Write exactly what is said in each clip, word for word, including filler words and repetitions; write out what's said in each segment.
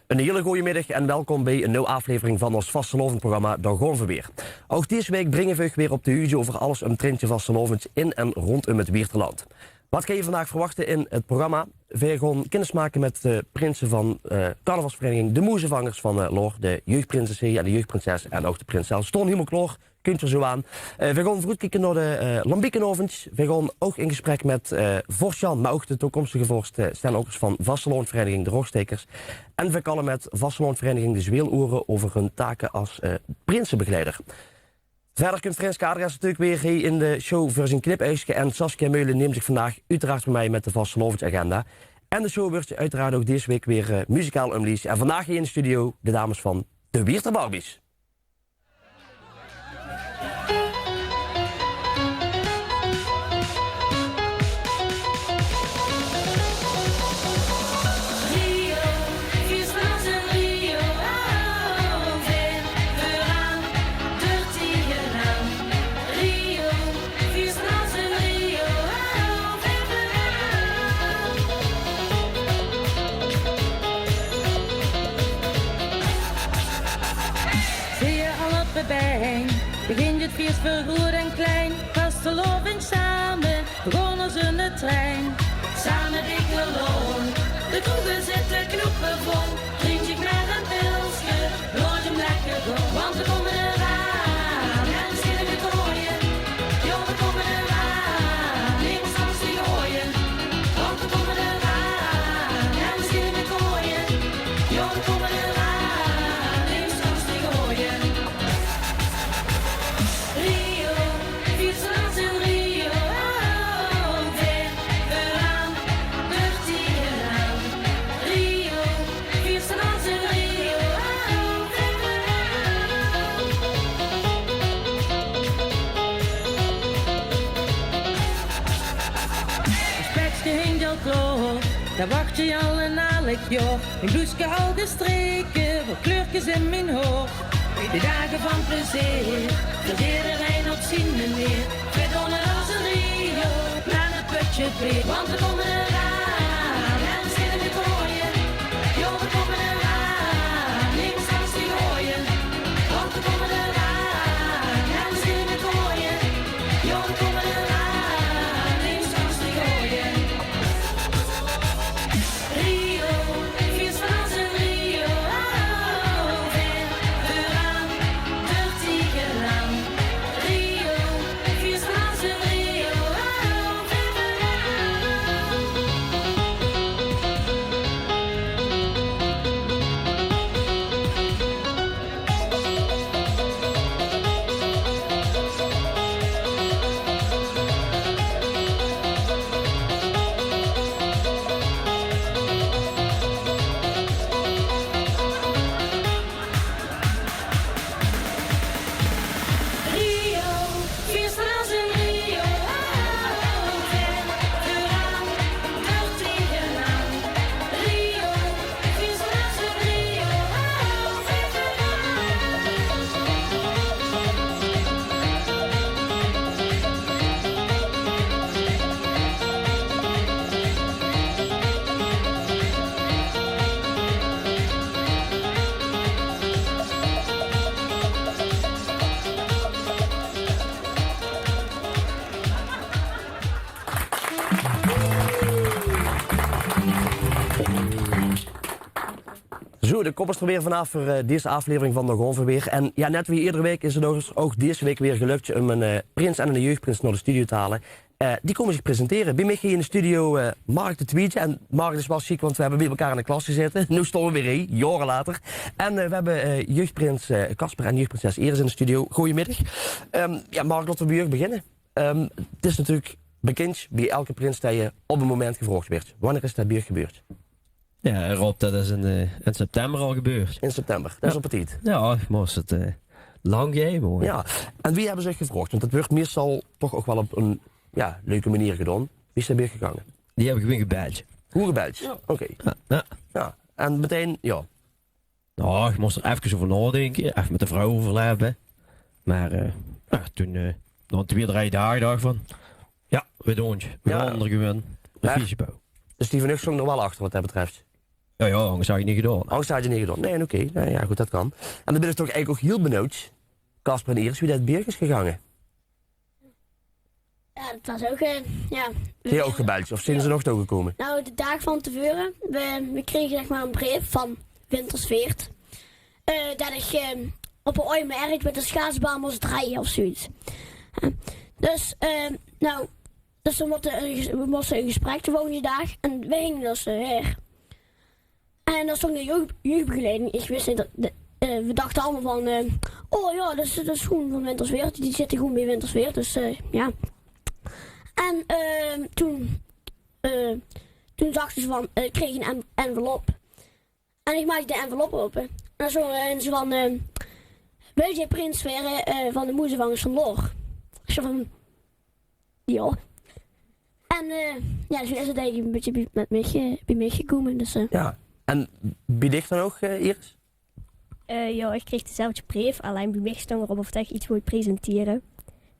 Ein hiel goojemiddig en welkom bie ein nuuj aaflevering van ós vastelaovendprogramma Dao Gaon Veer Weer. Ouch dees waek bringe veer uch weer op de huuze euver alles umtrint de vastelaovend in en róndum 't Wieërterland. Waat kins se vandaag verwachte in 't programma? Veer gaon kinnis make mit de prinse van, eh, carnavalsvereiniging De Moezevangers van, eh, Laor, de jeugdprinses en de jeugdprinses en ouch de prins zelf staon hielemaol klaor. Kump d'r zo aan. Eh, veer gaon veuroet kieke nao de, eh, Lambiekenaovend. Veer gaon ouch in gesprek mit, eh, vors Jan, mer ouch de toekomstige vors, eh, Stèn Okkers van vastelaovendvereiniging De Rogstaekers. En veer kalle mit vastelaovendvereiniging De Zweeloere euver hun take es, eh, prinsebegeleider. Wiejer kump Frans Kadreas natuurlik weer hie in de show veur zien knipeuigske. En Saskia Meulen numt zich vandaag oeteraard bie mich mit de vastelaovesagenda. En de show wuuert oeteraard ouch dees waek weer, eh, muzikaal umlies. En vandaag hie in de studio de dames van de Wieërter Barbies. Zeen ze allebei, begint 't fieës veur groeët en klein. Vastelaovend same, veer gaon es eine trein. Same dikke lol, de kroege zitte knoepevol. Drink ich mer ein pilske, laot 'm lekker gaon. Want veer kómme d'raan, en veer zeen mit kooie. Jao, veer kómme d'raan, nemes kans te gooie. Want veer kómme d'raan, en veer zeen mit kooie. Jao, veer kómme d'raan, nemes kans te gooie. Rio, vier se as in Rio, veer veuraan, deur tegenaan. Rio, vier se as in Rio, veer veuraan. Spekske hing al klaor, dao wach ich al ein haal jaor. Mien bloeske al gestreke, waat kleurkes in mien haor. De daag van plezeer, veur ederein op zien meneer. Veer doon 't as in Rio, nao 't pötje beer. Want veer kómme d'raan, en veer zeen mit kooie. Jao, veer kómme d'raan, nemes kans te gooie. Want veer kómme d'raan, en veer zeen mit kooie. Jao, veer kómme d'raan, nemes kans te gooie. Rio, vier se as in Rio, veer veuraan, deur tegenaan. Rio, vier se as in Rio, veer veuraan. Rio, vier se as in Rio, veer veuraan, deur tegenaan. Rio, vier se as in Rio, veer veuraan. Zo, de kop is d'r weer vanaaf veur, eh, dees aaflevering van Dao Gaon Veer Weer. En jao, net wie eder waek is 't ouch, ouch dees waek weer gelök um eine, eh, prins en eine jeugdprins nao de studio te haole. Eh, die kómme zich presentere. Bie mich hie in de studio, eh, Mark de Twiedje. En Mark, 't is waal sjiek, want veer höbbe bie-ein in de klas gezaete. Noe staon veer weer hie, jaore later. En, eh, veer höbbe, eh, jeugdprins, eh, Casper en jeugdprinses Iris in de studio. Goojemiddig. Ehm, jao, Mark, laote veer bie uch beginne. Ehm, 't is natuurlik bekind bie eder prins det se op ein moment gevraog waers. Wienie is det bie uch gebeurd? Jao, Rob, det is in, eh, in september al gebeurd. In september, det is op tied. Jao, ich mós 't, eh, lang geheim haoje. Jao, en wie höbbe ze uch gevraog? Want det wuuert meistal toch ouch waal op ein, jao, leuke meneer gedaon. Wie is det bie uch gegange? Die höb ich gewoon gebeld. Gewoon gebeld? Jao. Oké. Jao, jao. Jao, en metein, jao. Noe, ich mós d'r efkes euver naodinke, effe mit de vrouw euverlègke. Mer, eh, jao, toen, eh, nao twieë, drie daag dach ich van, jao, veer doon 't. Veer gaon d'r gewoon ein fieëske bouwe. Dus die van uch stóng d'r waal achter waat det betröf? Ja, ja, angers had ich 't neet gedaon. Angers had ich 't neet gedaon. Nae, oké. Nae, ja, good, det kan. En dan bin ich toch eigelik ouch hieël benuujd, Casper en Iris, wie det bie uch is gegange. Ja, det waas ouch, eh, ja. Höbs doe ouch gebeld, of zeen ze nog toe gekómme? Nou, de daag van te veure, we, we krege, zeg maar, ein breef van Wintersweert, eh, det ich, eh, op ein ooi merk mit de schaatsbaan mós drejje of zoiets. Ja. Dus, eh, nou, dus we móste ein ges-, we móste ein gesprek de volgende daag en we ginge dus, eh, haer. En dao stóng de jeugd-, jeugdbegeleiding. Ich wis neet det, de, eh, we dachte allemaol van, eh, oh ja, det is, det is gewoen van Wintersweert. Die zitte gewoen bie Wintersweert, dus, eh, ja. En, eh, toen, eh, toen zagte ze van, eh, kreeg ein en-, envelop. En ich maakde de envelop aope. En dao stóng, eh, ze van, eh, "Wilt geer prins waere, eh, van de Moezevangers van Loor?" Ich zag van, ja. En, eh, ja, zo is 't eigelik ein bietje bie, mit mich, eh, bie mich gekómme. Dus, eh. Ja. En bie dich dan ouch, eh, Iris? Eh, ja, ich kreeg dezelfde breef, allein bie mich stóng d'r op of det ich get wól presentere.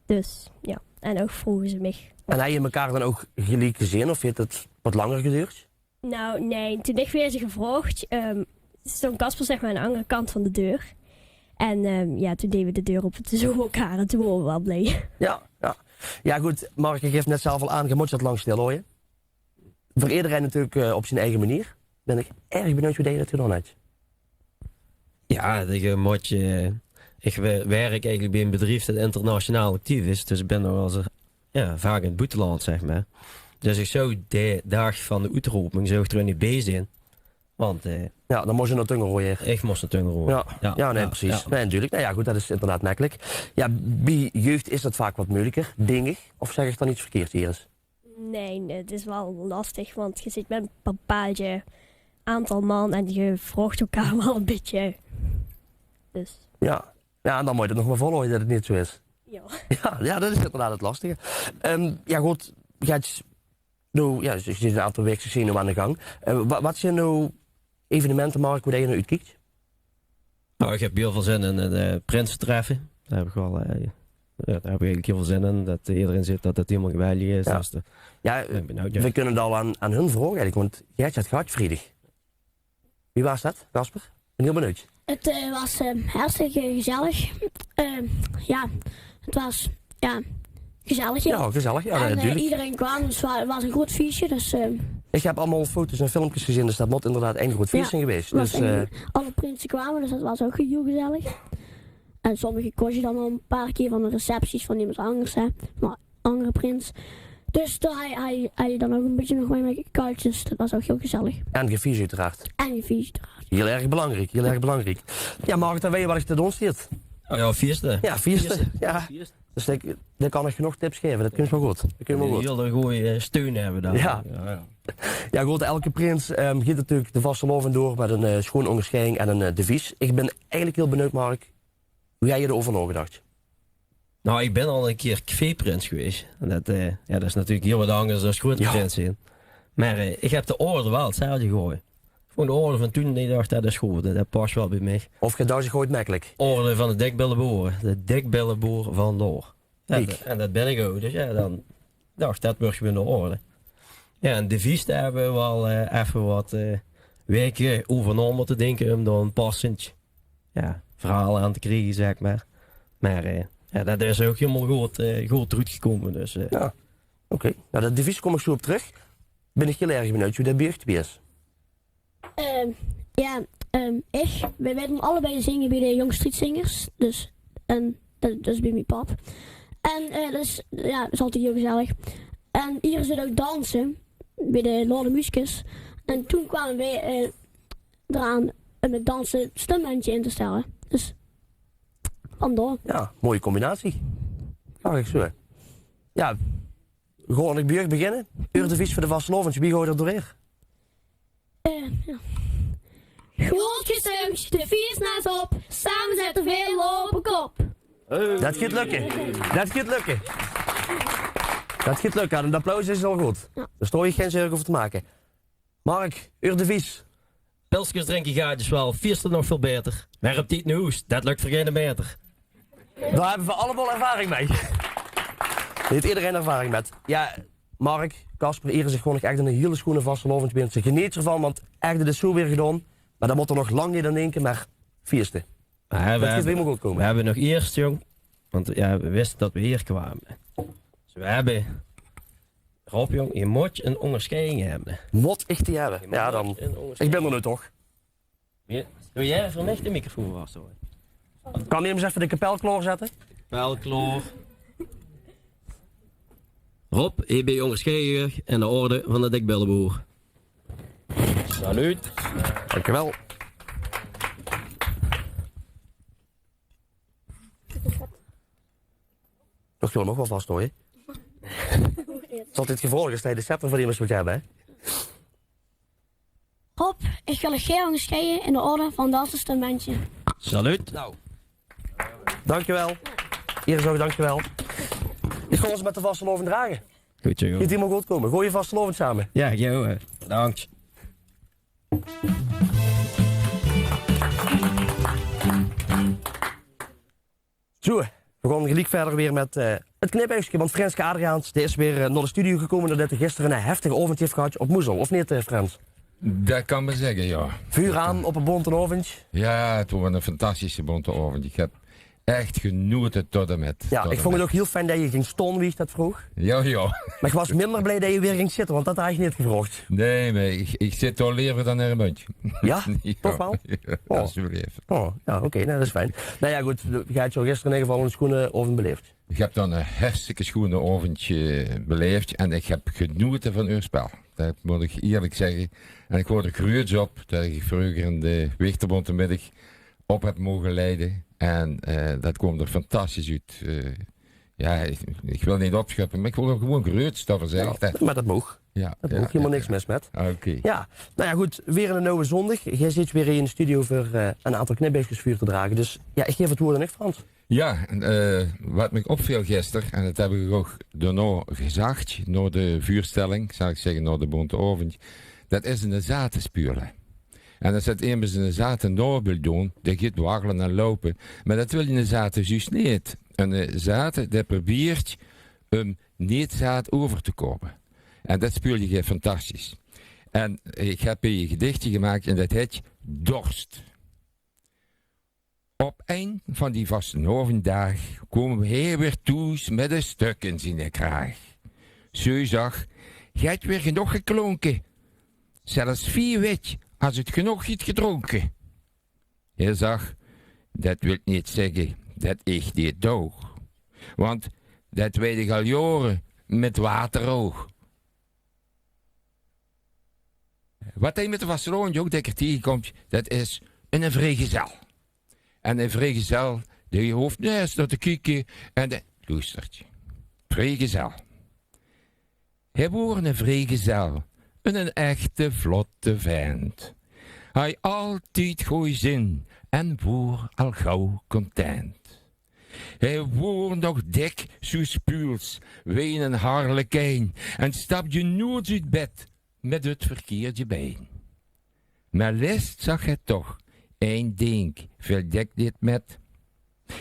Dus, ja. En ouch vroge ze mich. En höbs doe mekaar dan ouch geliek gezeen, of haet 't get langer gedoerd? Nou, nae, toen ich waer ze gevraogd, ehm, stóng Casper, zeg maar, aan de anger kant van de deur. En, ehm, ja, toen deje we de deur aope, toen zoge we mekaar en toen wore we waal blie. Ja, ja. Ja, good, Mark, geer gaeft net zelf al aan, geer mót det lang stilhaoje. Veur ederein natuurlik, eh, op zien eige meneer. Bin ich erg benuujd wie det geer det gedaon hetj. Ja, det, eh, mót ich, eh, ich wer-, werk eigelik bie ein bedrief det internationaal actief is, dus ich bin nog waal ins, ja, vaak in 't boeteland, zeg maar. Dus ich zou de daag van de oetroping zou ich d'r neet bie zeen, want, eh, ja, dan mós se nao Tungerooj. Ich mós nao Tungerooj. Ja, ja, nae, precies. Ja. Nae, natuurlik. Nou ja, good, det is inderdaad mekkelik. Ja, bie jeugd is det vaak get meuliker, dink ich. Of zeg ich dan get verkeerds, Iris? Nae, nae, 't is waal lastig, want ge zit mit ein bepaald aantal man en ge vraogt mekaar waal ein bietje. Dus. Ja. Ja, en dan mót se 't nog maar volhaoje det 't neet zo is. Ja. Ja, ja, det is inderdaad 't lastige. Ehm, ja, good, geer hetj, nou, ja, dus geer zeet ein aantal waeke, zeet geer noe aan de gang. Eh, wa-, waat zeen noe evenemente, Mark, wo det geer nao oetkiekt? Nou, ich höb hieël väöl zin in ein, eh, prinsetreffe. Dao höb ich waal, eh, ja, dao höb ich eigelik hieël väöl zin in. Det ederein zaet det 't hieëlemaol geweldig is. Ja. Dus de, ja, ich bin benuujd, ja. We kónne 't al aan, aan hun vraoge eigelik, want geer hetj 't gehad vriedig. Wie waas det, Casper? Bin hieël benuujd. 't, eh, waas, eh, hartstikke gezellig. Eh, ja, 't waas, ja, gezellig, ja. Ja, gezellig. Ja, en, eh, natuurlik. Ederein kwaam, dus 't wa-, waas ein groeat fieësje. Dus, eh, ich höb allemaol foto's en filmkes gezeen, dus det mót inderdaad ein groeat fieësje zeen gewaes. Dus, eh, alle prinse kwame, dus det waas ouch hieël gezellig. En sommige kós se dan al ein paar kieër van de recepties van emes angers, hè. Maar anger prins. Dus dao haj, haj, haj ich dan ouch ein bietje nog mit kaltjes. Det waas ouch hieël gezellig. En gefieësj oeteraard. En gefieësj oeteraard. Hieël erg belangriek, hieël erg belangriek. Ja, Mark, dan weit geer waat ich te doon zit. Oh ja, fieëste. Ja, fieëste. Fieëste. Ja. Fieëste. Dus ich, dan kan ich genóg tips gaeve. Det kump waal good. Det kump waal good. Hieël gooj, eh, steun höbbe dan. Ja. Ja, ja. Ja, good, elke prins, ehm, geit natuurlik de vastelaovend door mit ein, eh, sjoon óngersjeiding en ein, eh, devies. Ich bin eigelik hieël benuujd, Mark, wie höbs doe d'r-euver naogedach? Nou, ich bin al ein kieër caféprins gewaes. En det, eh, ja, det is natuurlik hieël get angers es groeate prins zeen. Maar, eh, ich höb de orde waal 'tzelfde gehaoje. Gewoon de orde van toen, ich dach, det is good, det, det pas waal bie mich. Of geer dach, ich gooj 't mekkelik. Orde van de Dikbilleboer, de Dikbilleboer van Loor. Ja, kiek. En det, en det bin ich ouch, dus ja, dan dach ich, det wuuertj gewoon de orde. Ja, en devies, dao höbbe we waal, eh, effe get, eh, waeke euver nao mótte dinke um dan passend, ja, verhaol aan te kriege, zeg maar. Maar, eh, ja, det is ouch hieëlemaol good, eh, good d'roet gekómme, dus, eh. Ja, oké. Nou, det devies kóm ich zo op trök. Bin ich hieël erg benuujd wie det bie uch te bie is. Ehm, ja, ehm, ich, we, we doon allebei zinge bie de Jong Strietzingers, dus, en det, det is bie mien pap. En, eh, det is, ja, det is altied hieël gezellig. En Iris deej ouch danse bie de Loorder Muuskes. En toen kwame we, eh, d'raan um 't danse stummentje in te stelle. Dus vandaar. Ja, mooie combinatie. Mag ich zo. Ja, gewoon, ich bie uch beginne. Eur devies veur de vastelaovend, wie gooj geer d'r doorhaer? Eh, ja. Good gestump, de fieësnaas op, same zètte veer Loor op de kop. Det geit lukke. Det geit lukke. Det geit lukke. En 't applaus is al good. Ja. Dao hoofs se dich gein zörg euver te make. Mark, eur devies. Pilskes drinke geit dus waal, fieëste nog väöl baeter. Mer op tied nao hoes, det lök veur geine meter. Dao höbbe we allemaol ervaring mei. Neet ederein ervaring mei. Ja, Mark, Casper, ier zich gewoen nog ech 'ne hiele sjoene vastelaovend winse. Geneet d'rvan, want ech, det is zoe weer gedaon. Mer det mót d'r nog lang neet aan dinke, mer fieëste. Mer det geit weer hielemaol good kómme. Veer höbbe nog iers, jóng, want jao, veer wiste det veer hier kwame. Dus veer höbbe, Rob, jóng, doe mós 'n óngersjeiding höbbe. Mót ich die höbbe? Jao, dan. Ich bön d'r noe toch. Jao, doe doos veur mich de microfoon vas, huur. Kan emes effe de kapel klaorzètte? Kapel klaor. Rob, hie bön ich óngersjeide in de orde van de Dikbilleboer. Salut. Dankjewel. Toch, ich wil 'm ouch waal vas, huur. Is altied gevraog es se de scepter van emes mót höbbe, hè? Rob, ich wil dich gaer óngersjeide in de orde van de Astersjte Mensje. Salut. Nou, dankjewel. Ier is ouch dankjewel. Ich gaon ós mit de vastelaovend drage. Good zoe, jóng. Geit hielemaol good kómme. Gooje vastelaovend same. Jao, jao, eh, bedank. Zoe, veer gaon geliek wiejer weer mit, eh, 't Knipuigske, want Frênske Adriaans, dae is weer, eh, nao de studio gekómme naodet 'r gister 'ne heftige aovend haet gehad op Moezel, of neet, eh, Frêns? Det kan me zègke, jao. Vuur aan op 'ne bónte aovend. Jao, 't waor 'ne fantastische bónte aovend. Ich höb ech genaote tot en mit. Jao, ich vónj 't ouch hiel fijn det se gings staon wie ich det vroog. Jao, jao. Mer ich waas minder blie det se weer gings zitte, want det haw ich neet gevraog. Nae, mer ich, ich zit toch leever dan in ein muntje. Jao? Jao. Toch waal? Jao, oh. Alsjeblieft. Oh, jao, oké, noe, det is fijn. Noe jao, good, se höbs gister in eder geval 'ne sjoene aovend belaef. Ich höb dan 'ne hartstikke sjoene aovend belaef en ich höb genaote van eur spel. Det mót ich ierlik zègke. En ich waor d'r gruuets op det ich vreuger in de Wichterbónte middig op höb moge leie. En, eh, det kwaam d'r fantastisch oet. Eh, jao, ich, ich wil neet opsjöppe, mer ich waor d'r gewoen gruuets euver, zèk ich. Jao, mer det maag. Jao, det maag, hielemaol niks mis mit. Oké. Jao, noe jao, good, weer 'ne nuuje zóndig. Geer zit weer in de studio veur, eh, 'n aantal knipuigskes vuur te drage. Dus jao, ich gaef 't woord aan dich, Frans. Jao, eh, waat mich opviel gister, en det höb ich ouch daonao gezag, nao de vuurstelling, zal ich zègke, nao de bónte aovend, det is 'ne zaat te speule. En es det emes 'ne zaat nao wilt doon, dae geit waggele en loupe. Mer det wil 'ne zaat zjus neet. 'Ne zaat, dae probeert um neet zaat euver te kómme. En det speulde geer fantastisch. En ich höb hie e gedichje gemaak en det hèt Dorst. Op ein van die vastelaovenddaag kwaam hae weer thoes mit e stök in ziene kraag. Ze zag: "Geer höb weer genóg geklónke. Zelfs veer wèt as het genóg höb gedrónke." Hae zag: "Det wilt neet zègke det ich dit doog, want det weit ich al jaore mit water oog." Waat hae mit de vastelaovend ouch dèkker taengekómp, det is 'ne vreegezel. En 'ne vreegezel, dae hoof nörges nao te kieke en dae loestert. Vreegezel. Hae woor 'ne vreegezel, 'nen echte vlotte vent. Hae altied gooj zin en woor al gauw content. Hae woor nog dèk zoe spuuls wie 'nen harlekien en stapde noets oet bed mit 't verkeerdje bein. Mer lèts zag hae toch: "Ein dink veel dèk neet mit.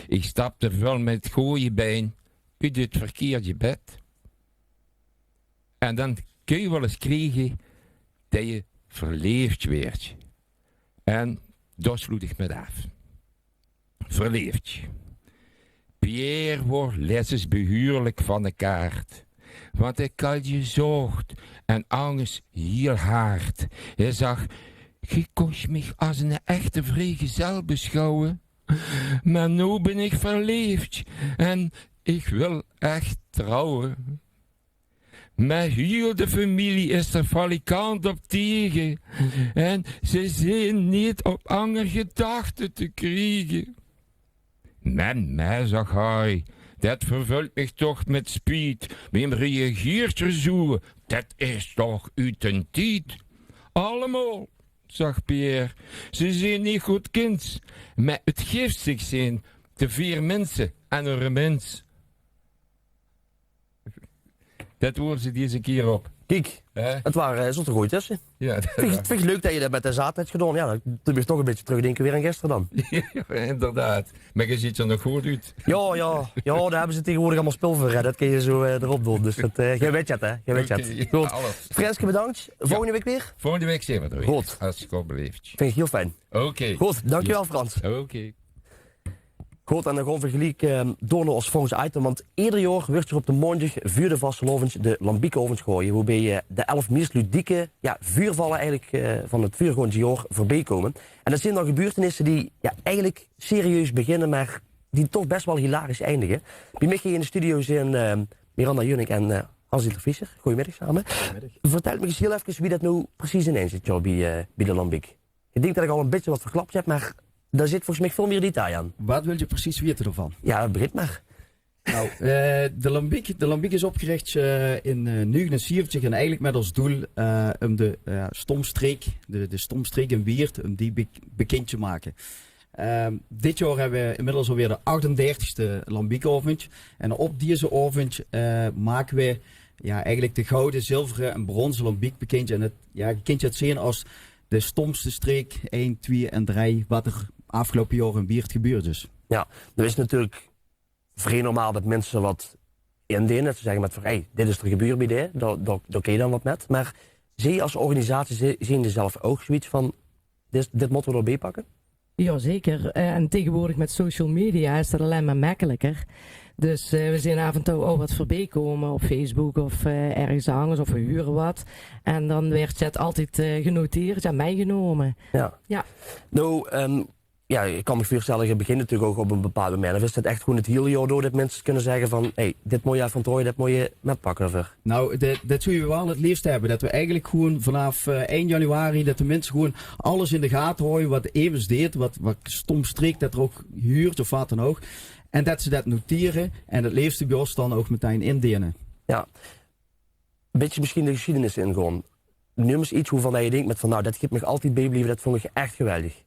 Ich stapde waal mit 't gooje bein oet 't verkeerdje bed." En dan kóns se waal ins kriege det se verleefd waers. En dao sloet ich mit aaf. Verleefd. Pierre woor lèts ins behuurlik van de kaart, want hae kaldje zoot en angers hiel hard. Hae zag: "Geer kónt mich as 'ne echte vreegezel besjouwe, mer noe bön ich verleefd en ich wil ech trouwe." Mer hiel de femilie is d'r falikant op taenge en ze zeen neet op anger gedachte te kriege. "Mer, mer," zag hae, "det vervölt mich toch mit spiet. Wae reageert d'r zoe? Det is toch oet d'n tied." "Allemaol," zag Pierre, "ze zeen neet goodkins, mer 't gif zich zeen te veer minse en 'ne mins." Det woor ze dees kier op. Kiek, hè? 't Waar, eh, zót d'r good tösse. Jao, dat... Vind ich, vind ich leuk dat se dat mit de zaat höbs gedaon. Jao, dan doot mich toch e bietje trökdinke weer aan gister dan. Jao, inderdaad. Mer ge zeet d'r nog good oet. Jao, jao. Jao, dao höbbe ze taegewoordig allemaol spul veur, hè. Dat kins se zo, eh, d'rop doon. Dus dat, eh, ge wèt 't, hè. Ge wèt 't. Oké, good. Alles. Vrenske, bedank. Volgende waek weer? Volgende waek zeen v'r d'r weer. Good. Hartstikke beleefd. Vind ich hiel fijn. Oké. Good, dankjewel, Frans. Oké. Good, en dan gaon v'r geliek, ehm, door nao ós volgende item, want eder jaor wuuert d'r op de maondig veur de vastelaovend de Lambiekaovend gehaoje, woeëbie, eh, de elf meis ludieke, jao, veurvalle eigelik, eh, van 't veurgaondje jaor veurbie kómme. En dat zeen dan gebeurtenisse die, jao, eigelik serieus beginne, mer die toch bès waal hilarisch eindige. Bie mich hie in de studio zeen, ehm, Miranda Junnik en, eh, Hans-Dieter Visser. Gojemiddig same. Gojemiddig. Vertèl mich ins hiel efkes wie dat noe precies inein zit, jao, bie, eh, bie de Lambiek. Ich dink dat ich al e bietje wat verklap höb, mer dao zit volges mich väöl mier detail aan. Wat wils se precies weite d'rvan? Jao, begin mer. Nou, eh, de Lambiek, de Lambiek is opgerich, eh, in, eh, negenenzeventig en eigelik mit es doel, eh, um de, eh, Stomstreek, de, de Stomstreek in Wieërt, um die be-, bekind te make. Ehm, dit jaor höbbe v'r inmiddels alweer de achtendertigste Lambiekaovend. En op dezen aovend, eh, make v'r, jao, eigelik de gouwe, zilvere en bronze Lambiek bekind. En 't, jao, ge kint 't zeen es de stomste streek ein, twieë en drei, wat d'r aafgeloupe jaore in Wieërt gebeurd is. Jao, dat is natuurlik vrie normaal dat minse wat indene. Dat ze zègke mit van: "Hey, dit is d'r gebeurd bie de." Dao, dao, dao kins se dan wat mit. Mer zeen ze es organisatie, ze-, zeen ze zelf ouch zoeiets van: "Dit, dit mótte v'r d'rbie pakke"? Jao, zeker. Eh, en taegewoordig mit social media is dat allein mer mekkeliker. Dus, eh, v'r zeen aaf en touw ouch wat veurbie kómme op Facebook of, eh, örges angers of v'r hure wat. En dan wuuert 't altied, eh, genoteerd en mitgenómme. Jao. Jao. Noe, ehm, jao, ich kan mich veurstelle, ge begint natuurlik ouch op e bepaald moment. Of is dat ech gewoen 't hiel jaor door dat minse kinne zègke van: "Hey, dit mót se aaf en touw, dit mót se mitpakke veur"? Nou, dat, dat zouwe v'r waal 't leefste höbbe. Dat v'r eigelik gewoen vanaaf, eh, ein januari, dat de minse gewoen alles in de gate haoje wat Eemes deet, wat, wat Stomstreek dat d'r ouch huurt of wat dan ouch. En dat ze dat notere en 't leefste bie ós dan ouch metein indene. Jao. E bietje mesjien de gesjiedenis ingaon. Neum ins get woevan dat se dinks mit van: "Nou, dat geit mich altied bieblieve, dat vónj ich ech geweldig."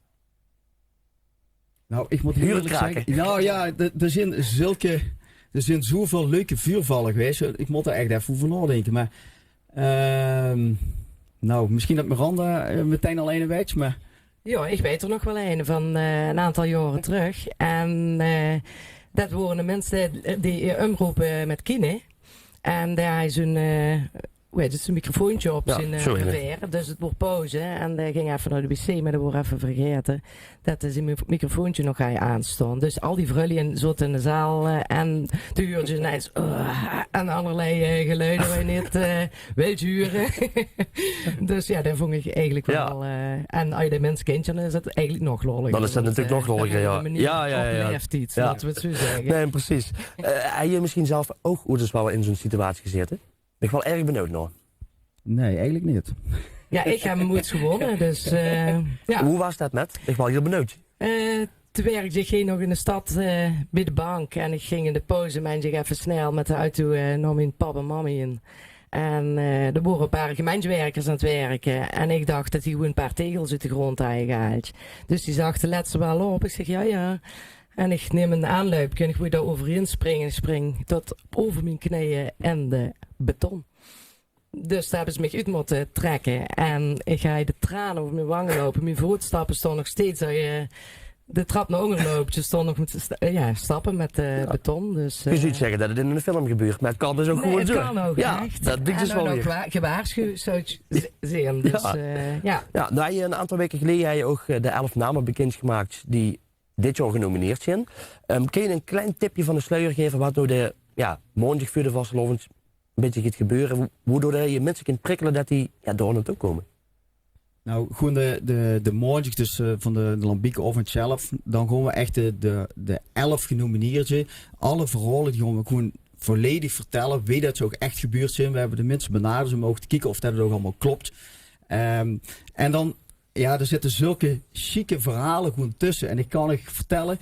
Nou, ich mót hiel ierlik zègke, nou jao, d'r, d'r zeen zulke, d'r zeen zoeväöl leuke veurvalle gewaes. Ich mót d'r ech effe euver naodinke. Mer, ehm, nou, mesjien dat Miranda, eh, metein al eine weit, mer... Jao, ich weit d'r nog waal eine van, eh, 'n aantal jaore trök. En, eh, dat wore de minse die, die, eh, umrope mit Kine. En dao haw hae zoe'n, eh, wie hèt 't, zoe'n microfoontje op zien, eh, reveer. Dus 't woor pauze en dae ging effe nao de wc, mer dae woor effe vergaete dat 'r zien mi-, microfoontje nog haw aanstaon. Dus al die vrullie zote in de zaal, eh, en toen huurde ze ineins, eh, en allerlei, eh, geluide die je neet, eh, wils hure. Dus jao, dat vónj ich eigelik waal, eh, en es je de minse kins, dan is 't eigelik nog lolliger. Dan is dat natuurlik nog lolliger, jao. Jao, jao, jao. Op leeftied, laote v'r 't zoe zègke. Nae, precies. Eh, höbs se mesjien zelf ouch oets waal in zoe'n situatie gezaete? Bön ich waal erg benuujd nao. Nae, eigelik neet. Jao, ich höb 'm oets gewónne, dus, eh, jao. Wie waas dat mit? Bön ich waal hiel benuujd. Eh, toen wèrkde ich hie nog in de stad, eh, bie de bank. En ich ging in de pauze, meinde ich, effe snel mit de auto, eh, nao mien pap en mam. En, eh, d'r wore e paar gemeinsjewèrkers aan 't wèrke. En ich dach dat die gewoen e paar tegels oet de grónd hawwe gehaold. Dus die zagte: "Let ze waal op." Ich zèk: "Jao, jao." En ich num 'n aanluipke en ich wooj dao euverhaer springe. Ich spring tot euver mien kneje in de beton. Dus dao höbbe ze mich oet mótte trèkke. En ich haw de trane euver mien wange loupe. Mien vootstappe staon nog steeds, es se de trap nao ónger loups, staon nog mit sta-, eh, jao, stappe mit, eh, beton. Dus, eh, ge zouwt zègke dat 't in 'ne film gebeurt, mer 't kan dus ouch gewoen zoe. Nae, 't kan ouch ech. En dan ouch wa-, gewaarsjuwd zouw 't z-, zeen. Dus, eh, jao. Jao, noe, haw je 'n aantal waeke geleje haw je ouch, eh, de elf name bekind gemaak die dit jaor genomineerd zeen. Ehm, kins se e klein tipje van de sluier gaeve wat noe de, jao, maondig veur de vastelaovend e bietje geit gebeure, wo-, wodoor dat je minse kins prikkele dat die, jao, dao naotoe kómme? Nou, gewoen de, de, de maondig dus, eh, van de, de Lambiekaovend zelf, dan gaon v'r ech de, de, de elf genomineerde, alle verhaole, die gaon v'r gewoen volledig vertèlle, wie dat ze ouch ech gebeurd zeen. V'r höbbe de minse benaderd um ouch te kieke of dat 't ouch allemaol klop. Ehm, en dan Jao, d'r zitte zulke sjieke verhaole gewoen tösse. En ich kan uch vertèlle,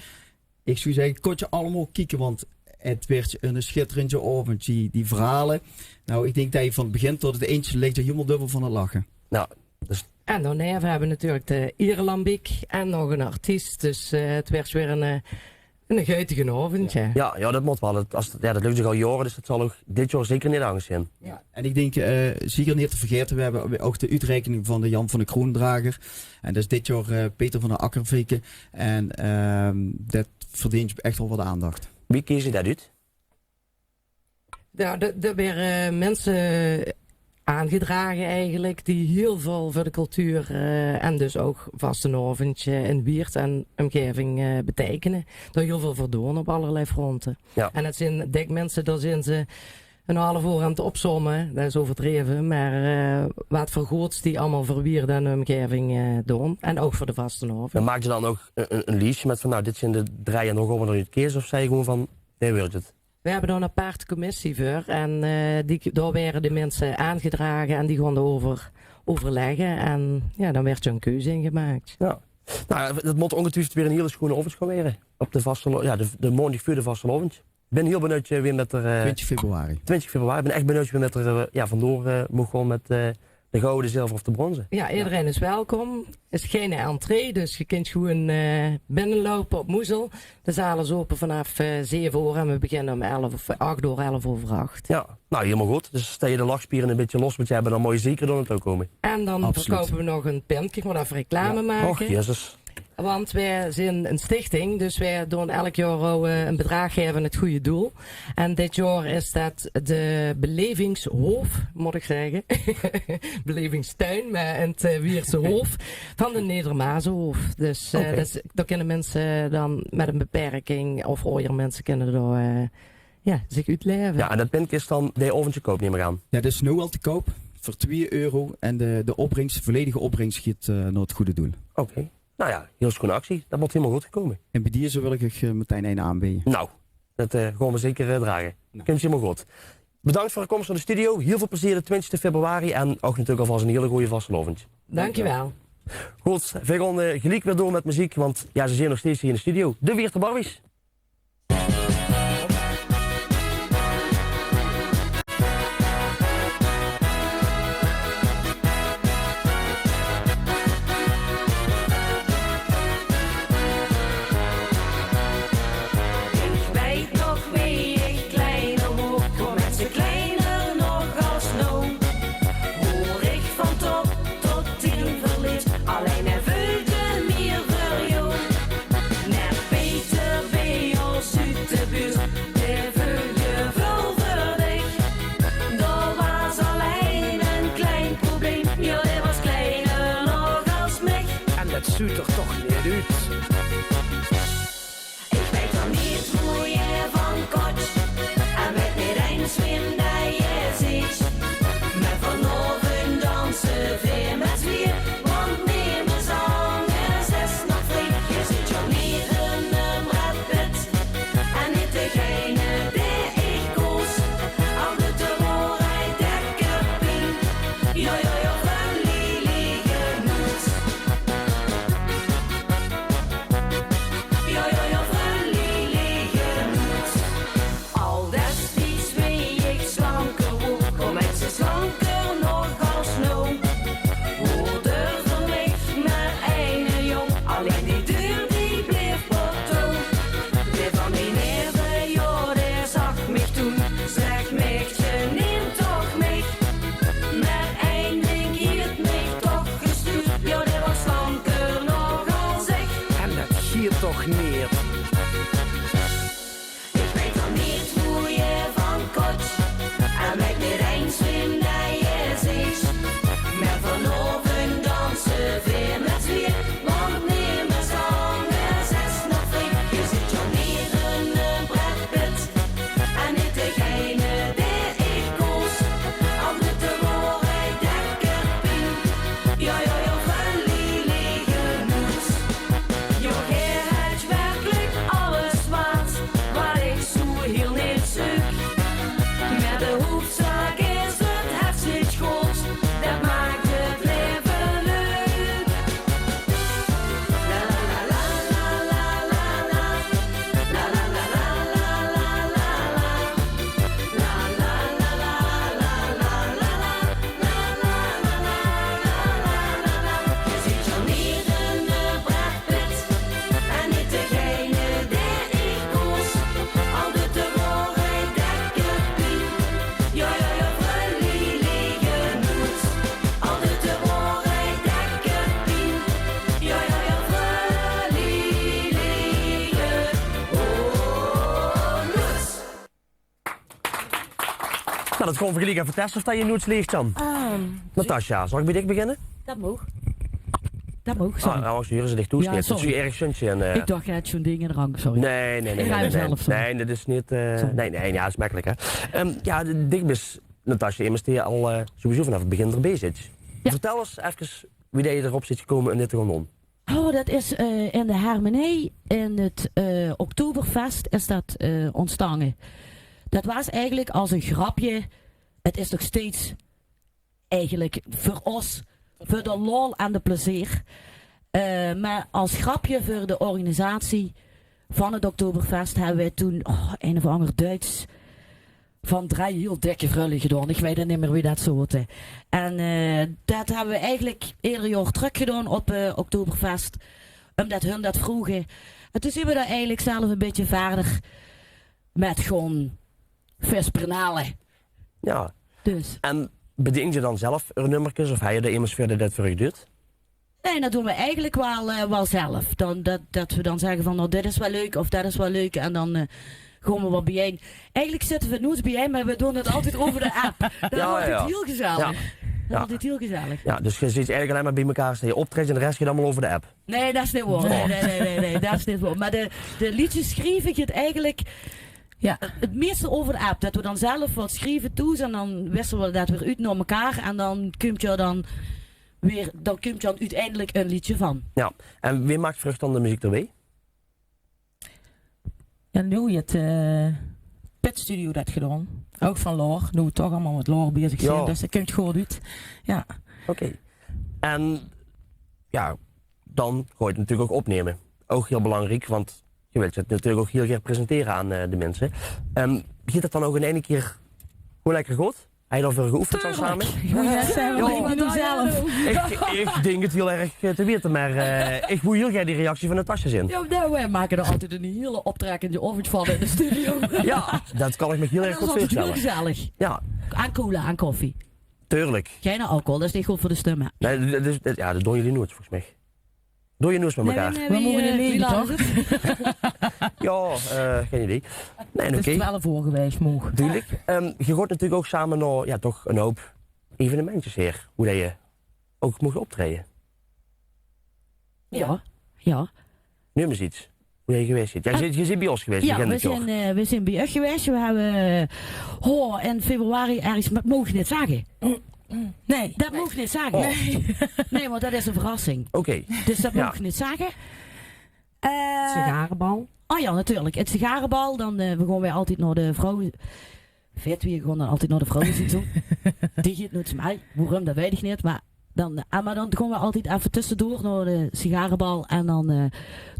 ich zouw zègke, kómp ze allemaol kieke, want 't weurt 'ne sjitterende aovend, die, die verhaole. Nou, ich dink det se van 't begin tot 't indje ligks d'r hielemaol dubbel van 't lache. Nou, dus... En daoneve höbbe v'r natuurlik de Ierelambiek en nog 'nen artiest. Dus, eh, 't weurt weer 'n, eh, 'ne guitige aovend, jao. Jao, jao, dat mót waal. Dat, es, jao, dat löp zich al jaore, dus dat zal ouch dit jaor zeker neet angesj zeen. Jao. En ich dink, eh, zeker neet te vergaete, veer höbbe ouch de oetreiking van de Jan van de Kroondrager. En dat is dit jaor, eh, Peter van der Akkerveke. En, ehm, dat verdeent ech waal get aandach. Wie kees se dat oet? Jao, d'r, d'r waere, eh, minse aangedrage eigelik die hiel väöl veur de cultuur, eh, en dus ouch vastelaovendj in Wieërt en umgaeving, eh, beteikene. Dao hiel väöl veur doon op allerlei fronte. Jao. En dat zeen dèk minse, dao zeen ze 'n haaf oor aan 't opsomme, dat is euverdreve, mer, eh, waat veur goods die allemaol veur Wieërt en umgaeving, eh, doon. En ouch veur de vastelaovendj. En maaks se dan ouch 'n, 'n, 'n liesje mit van, nou, dit zeen de drei en dao gaon v'r dan oet keeze, of zaes se gewoen van, dit wuuertj 't? Veer höbbe dao 'n aparte commissie veur en, eh, die, dao waere de minse aangedrage en die gaon dao euver euverlègke en jao, dan wuuertj d'r 'n keuze in gemaak. Jao. Nou, dat mót óngetwiefeld weer 'n hiel sjoen aovendj gaon waere. Op de vastela-, jao, de, de maondig veur de vastelaovendj. Ich bön hiel benuujdj, eh, wae mit d'r, eh, twintjig februari. Twintjig februari. Ich bön ech benuujdj wae mit d'r, eh, jao, vandoor, eh, maag gaon mit, eh, de gouwe, de zilvere of de bronze. Jao, ederein is welkom. Is gein entree, dus ge kintj gewoen, eh, binneloupe op Moezel. De zaal is ope vanaaf, eh, zeve oor en veer beginne um elf of ach oor, elf euver ach. Jao, nou, hielemaol good. Dus es se de lachspiere 'n bietje los móts höbbe, dan mós se zeker dao nao touw kómme. En dan verkoupe veer nog 'n pintje. Ich mót effe reclame make. Och, Jezus. Want veer zeen 'n stichting, dus veer doon elk jaor ouch, eh, 'n bedraag gaeve aan 't gooj doel. En dit jaor is dat de belevingshoof, mót ich zègke. Belevingstuin, mer in 't, eh, Wieërtse hoof van de Nedermaasehoof. Dus, eh, dat is, dao kinne minse dan mit 'n beperking of aojer minse kinne dao, eh, jao, zich oetlaeve. Jao, en dat pintje is dan dae aovendj te koup, num ich aan. Jao, dat is noe al te koup veur twieë euro en de, de opbrinks, volledige opbrinks geit, eh, nao 't gooj doel. Oké. Nou jao, hiel sjoen actie. Dat mót hielemaol good kómme. En bie deze wil ich uch, eh, metein ein aanbeje. Nou, dat, eh, gaon v'r zeker, eh, drage. Nou. Kumtj hielemaol good. Bedanktj veur de kóms nao de studio. Hiel väöl plezeer de twintjigste februari en ouch natuurlik alvas 'n hiele gooje vastelaovendj. Dankjewel. Good, veer gaon, eh, geliek weer door mit meziek, want jao, ze zeen nog steeds hie in de studio. De Wieërter Barbies. Ich weit nog wie ich kleiner woor, woor minse kleiner nog es noe. Woor ich van top tot tien verliefd, allein hae veulde mier veur dich. Mer Peter bie ós oet de buurt, dae veulde väöl veur dich. Dao waas allein ein klein probleem, jao, dae waas kleiner nog es mich. En dat zuut d'r toch neet oet. Ich weit d'r neet wie dae van kótj en weit neet ins wae dae is. Mer vanaovendj danse veer mit twieë, want nemes angers is nog vrie. Geer zeet jao neet 'ne Brad Pitt en neet degene dae ich koos. Ach, de waorheid, d'r kop in. Jao, jao, jao, veur lelieke noes. Jao, jao, jao, veur lelieke noes. Al destieds wie ich slanker woor, woor minse slanker nog es noe. Woor d'r veur mich mer eine jóng, allein die deur die bleef pop toe. Dae van mien neve, jao, dae zag mich toen, zèk: Maedje, num toch mich. Mer ein dink haet mich toch gestuurd, jao, dae waas slanker nog es ich. En dat geit toch neet. Ich weit d'r neet wie dae van kótj en weit neet ins wae dae is. Mer vanaovendj danse veer mit twieë, want nemes angers is nog vrie. Geer zeet jao neet 'ne Brad Pitt en neet degene dae ich koos. Ach, de waorheid, d'r kop in. Jao, jao, jao, veur lelieke noes. Jao, geer haet werkelik Nou, det gaon v'r geliek effe teste of det je noets leeg kan. Natasja, zal ich bie dich beginne? Det maag. Det maag, sorry. Ah, nou, ze hure ze dich toesnete. Sorry. Det is erg sjuntje en, eh, ich dach, je had zo'n ding in de rank, sorry. Nee, nee, nee, nee, nee. Nae, det is neet, eh, nee, nee, ja, is mekkelik, hè. Ehm, ja, de, dich bis, Natasja, immers die al, eh, sowieso vanaf 't begin d'rbie zit. Ja. Vertel ens efkes wie det je d'rop zit gekómme um dit te gaon doon. Oh, det is, eh, in de Hermenie, in 't, eh, Oktoberfest is det, eh, óntstange. Det waas eigelik es ein grapje. 't Is nog steeds eigelik veur ós, veur de lol en de plezeer. Eh, mer es grapje veur de organisatie van 't Oktoberfest höbbe weej toen, oh, ein of anger Duits van drie hiel dikke vrulle gedaon. Ich weit 't neet mier wie det zoot, hè. En, eh, det höbbe weej eigelik eder jaor trök gedaon op, eh, Oktoberfest. Umdet hun det vroge. En toen zeen weej dao eigelik zelf ein bietje wiejer mit gaon vesprenale. Ja. Dus. En bedink geej dan zelf eur nummerkes of höbbe geej dao emes veur dae det veur uch duit? Nee, det doon weej eigelik waal, eh, waal zelf. Dan, det, det weej dan zegge van, nou, dit is waal leuk of det is waal leuk. En dan, eh, gaon weej waat biejein. Eigelik zitte weej noets biejein, mer weej doon 't altied euver de app. Det is altied hiel gezellig. Ja. Det is altied hiel gezellig. Ja, dus geej zit eigelik allein mer bie mekaar es geej optreedt en de res geit allemaol euver de app. Nee, det is neet waor. Nee, nee, nee, nee, nee, det is neet waor. Mer de, de leedjes sjrieve geit eigelik, ja, 't meiste euver de app. Det weej dan zelf waat sjrieve thoes en dan wissele weej det weer oet nao mekaar. En dan kump d'r dan weer, dan kump d'r dan oeteindelik ein leedje van. Ja, en wae maak veur uch dan de meziek d'rbie? Ja, noe haet, eh, Pit Studio det gedaon. Ouch van Laur, noe weej toch allemaol mit Laur bezig zeen, dus det kump good oet. Ja. Oké. En ja, dan gaon weej 't natuurlik ouch opnumme. Ouch hiel belangriek, want geej wilt 't natuurlik ouch hiel gaer presentere aan, eh, de minse. Ehm, geit det dan ouch in eine kier gewoen lekker good? Höb geej dao veur geoefend dan same? Tuurlik. Mót ich net zegge, ich bedoel zelf. Ich, ich dink 't hiel erg, eh, te weite, mer, eh, ich wól hiel gaer die reactie van Natasja zeen. Ja, nou, weej make d'r altied ein hiel optrekkende aovendj van in de studio. Ja, det kan ich mich hiel erg good veurstelle. En det is altied hiel gezellig. Ja. Aan cola, aan koffie. Tuurlik. Geine alcohol, det is neet good veur de stum, hè. Nee, det is, det, ja, det doon geej noets, volges mich. Doon geej noets mit mekaar? Weej moge neet liege, toch? Ja, eh, gein idee. Nee, oké. 't Is twelf oor gewaes, moog. Dudelik. Ehm, geej gaot natuurlik ouch same nao, ja, toch ein houp evenementjes haer, wo det geej ouch moogt optraeje. Ja, ja. Neum ens get. Wo geej gewaes zeet. Ja, geej zeet, geej zeet bie ós gewaes, ja, weej zeen, eh, weej zeen bie uch gewaes. Weej höbbe, oh, in februari örges, mer det maag ich neet zegge. Nee. Det maag ich neet zegge. Oh. Nee. Nee, want det is ein verrassing. Oké. Dus det maag ich neet zegge. Eh, sigarenbal. Oh ja, natuurlik. 't Sigarenbal, dan, eh, gaon weej altied nao de vrouwe. Veer twieë gaon dan altied nao de vrouwezitting. Die geit noets mit. Waorum, det weit ich neet. Mer dan, eh, mer dan gaon weej altied effe tössedoor nao 't Sigarenbal. En dan, eh,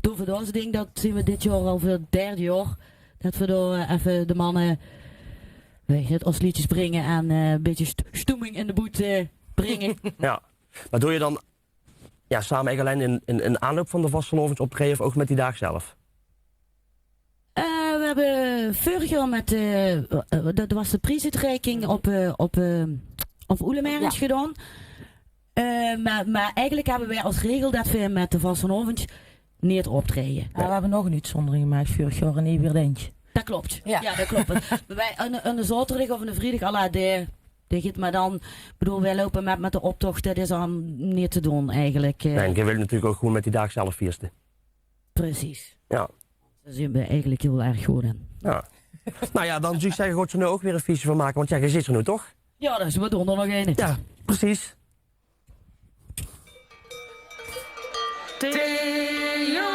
doon weej dao zo'n ding. Det zeen weej dit jaor al veur 't derde jaor. Det weej dao, eh, effe de manne, weit ich neet, ós leedjes bringe en, eh, ein bietje st-, stoeming in de boet, eh, bringe. Ja. Mer doon geej dan, ja, same eigelik allein in, in, in aanloup van de vastelaovendj optraeje of ouch mit die daag zelf? Eh, weej höbbe veurig jaor mit, eh, eh, det waas de priesuitreiking op, eh, op, eh, op Oelemerret gedaon. Eh, mer, mer eigelik höbbe weej es regel det weej mit de vastelaovendj neet optraeje. Ja, weej höbbe nog ein oetzóndering gemaak veurig jaor in Ewerdinkj. Det klop. Ja. Ja, det klop. Weej, ein, ein zaoterdig of ein vriedig, à la de, de geit mer dan, bedoel, weej loupe mit, mit de optoch, det is dan neet te doon eigelik, eh. Nee, en geej wilt natuurlik ouch gewoen mit die daag zelf fieste. Precies. Ja. Dao zeen weej eigelik hiel erg good in. Ja. Nou ja, dan zou ich zegge, gaot geej d'r noe ouch weer ein fiesje van make, want ja, geej zit d'r noe toch? Ja, det is, weej doon d'r nog ein. Ja, precies. Theo,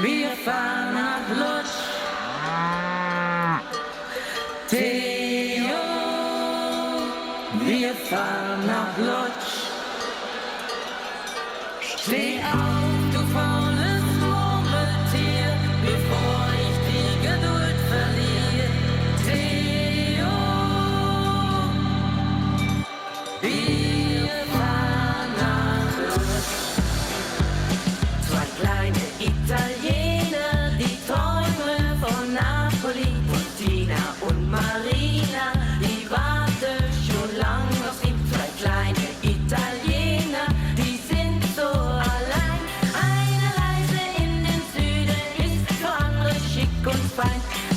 wir fahren nach Lodz. Theo, wir fahren nach Lodz. Steh auf, du faules Murmeltier, bevor ich die Geduld verliere. Theo, wir fahren nach Lodz. Zwei kleine Italiener, die träumen von Napoli. Tina und Marina, die warten schon lang auf sie. Zwei kleine Italiener, die sind so allein.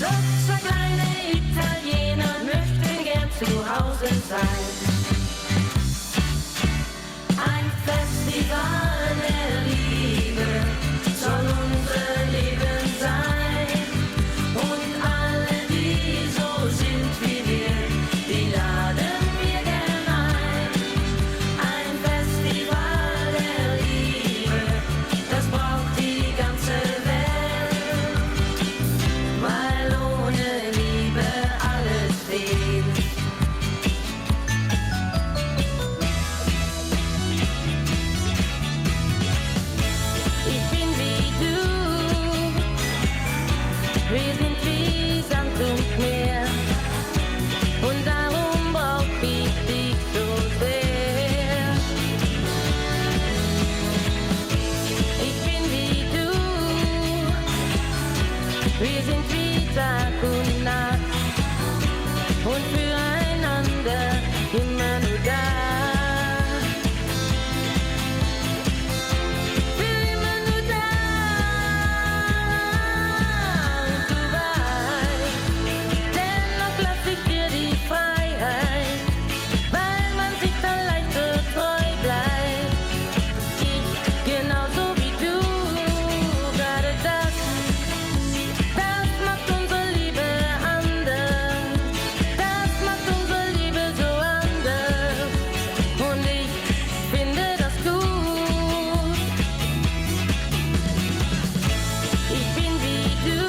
Doch zwei kleine Italiener möchten gern zu Hause sein. Ein Festival der Liebe soll unser Leben sein. Und alle, die so sind wie wir, die laden wir gern ein. Ein Festival der Liebe, das braucht die ganze Welt, weil ohne Liebe alles fehlt. Ich bin wie du, wir sind wie Sand und Meer. Und darum brauch ich dich so sehr. Ich bin wie du, wir sind wie Tag und Nacht und füreinander immer nur da. Für immer nur da. Und du weißt, dennoch lass ich dir die Freiheit, weil man sich dann leichter treu bleibt. Ich genauso wie du, gerade das, das macht unsere Liebe anders. Das macht unsere Liebe so anders. Und ich finde das gut. Ich bin wie du,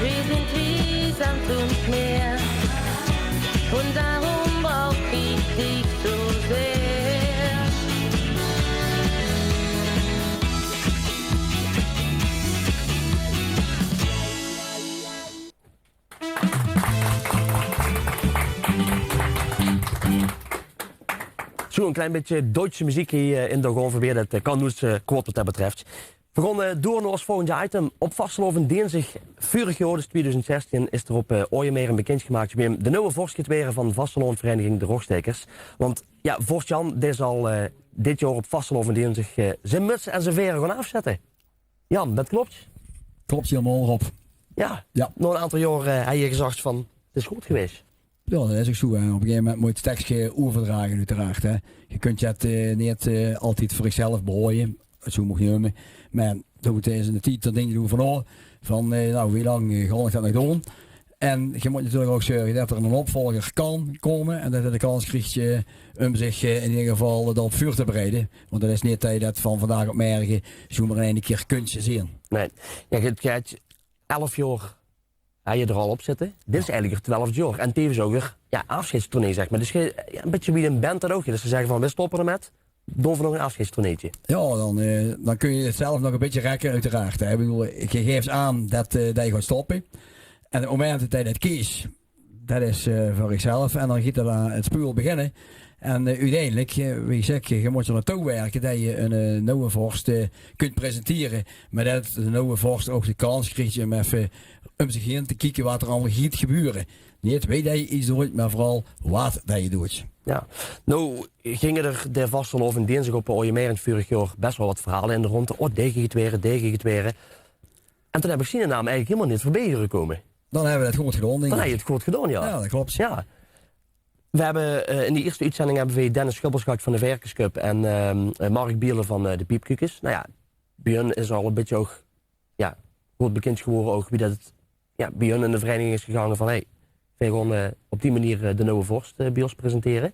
wir sind wie Sand und Meer. Und darum brauch ich dich so sehr. Zoe, ein klein bietje Duitse meziek hie, eh, in de Gaon Verbeer. Det, eh, kan noets, eh, kwaod waat det betröf. Veer gaon, eh, door nao ós volgende item. Op vastelaovend dinsdig veurig jaor, dus twiedoezend zestien, is d'r op, eh, Oojemeer bekindj gemaak wee de nuje vors geit waere van vastelaovendvereiniging De Rogstaekers. Want jao, vors Jan, dae zal, eh, dit jaor op vastelaovend dinsdig, eh, zien muts en zien vaere gaon aafzètte. Jan, det klop. Klop hielemaol, Rob. Jao, jao. Nao ein aantal jaor, eh, hae gezag van: "'t Is good gewaes." Jao, det is ouch zoe, hè. Op ein gegaeve moment mót se 't stekske euverdrage, oeteraard, hè. Ge kóntj 't, eh, neet, eh, altied veur uch zelf behaoje, zoe maag ich 't neume. Mer good, d'r is eine tied, dan dinks se d'reuver nao, van, eh, noe, wie lang, eh, gaon ich det nog doon? En ge mót natuurlik ouch zörge det d'r eine opvolger kan kómme en det hae de kans krieg, eh, óm zich, eh, in eder geval d'rop veur te bereide. Want det is neet det ge det van vandaag op merge zoemer in eine kier kóntj zeen. Nae. Jao, ge, ge höbtj elf jaor, hae d'r al op zitte. Dit is eigelik 't twelfde jaor. En tevens ouch weer, jao, aafsjeidstournee, zeg mer. Dus ge, jao, ein bietje wie ein band det ouch. Dus ze zègke van: "Veer stoppe d'rmit." Doon veer nog ein aafsjeidstourneetje. Jao, dan, eh, dan kóntj ge 't zelf nog ein bietje rekke, oeteraard, hè. Ich bedoel, ge gaeft aan det, eh, det ge gaot stoppe. En op 't moment det ge det kees, det is, eh, veur uch zelf. En dan geit 't, eh, 't speul beginne. En, eh, oeteindelik, eh, wie gezag, ge mót d'r naotouw wirke det ge eine, eh, nuje vors, eh, kóntj presentere. Mer det de nuje vors ouch de kans krieg óm effe óm zich haer te kieke waat d'r allemaol geit gebeure. Neet wie det ge get doot, mer veural waat det ge doot. Jao. Noe ginge d'r de vastelaovend dinsdig op Oojemeer veurig jaor bès waal waat verhaole in de rónde. Oh, dae geit 't waere, dae geit 't waere. En toen höb ich zien naam eigelik hielemaol neet veurbie huure kómme. Dan höbbe v'r 't good gedaon, dink ich. Dan höbbe v'r 't good gedaon, jao. Jao, det klop. Jao. V'r höbbe, eh, in de ierste oetzending höbbe v'r Dennis Schubbels gehad van de Verkesköp en, ehm, eh, Mark Bielen van, eh, de Piepkukes. Noe jao, bie hun is al ein bietje ouch, jao, good bekindj gewore ouch wie det 't, jao, bie hun in de vereiniging is gegange van: "Hey, veer gaon, eh, op die meneer, eh, de nuje vors, eh, bie ós presentere."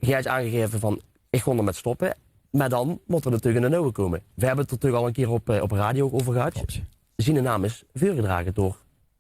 Geer höbtj aangegaeve van: "Ich gaon d'rmit stoppe." Mer dan mót d'r natuurlik eine nuje kómme. V'r höbbe 't d'r natuurlik al ein kier op, eh, op radio ouch euver gehad. Klop. Zien naam is veurgedrage door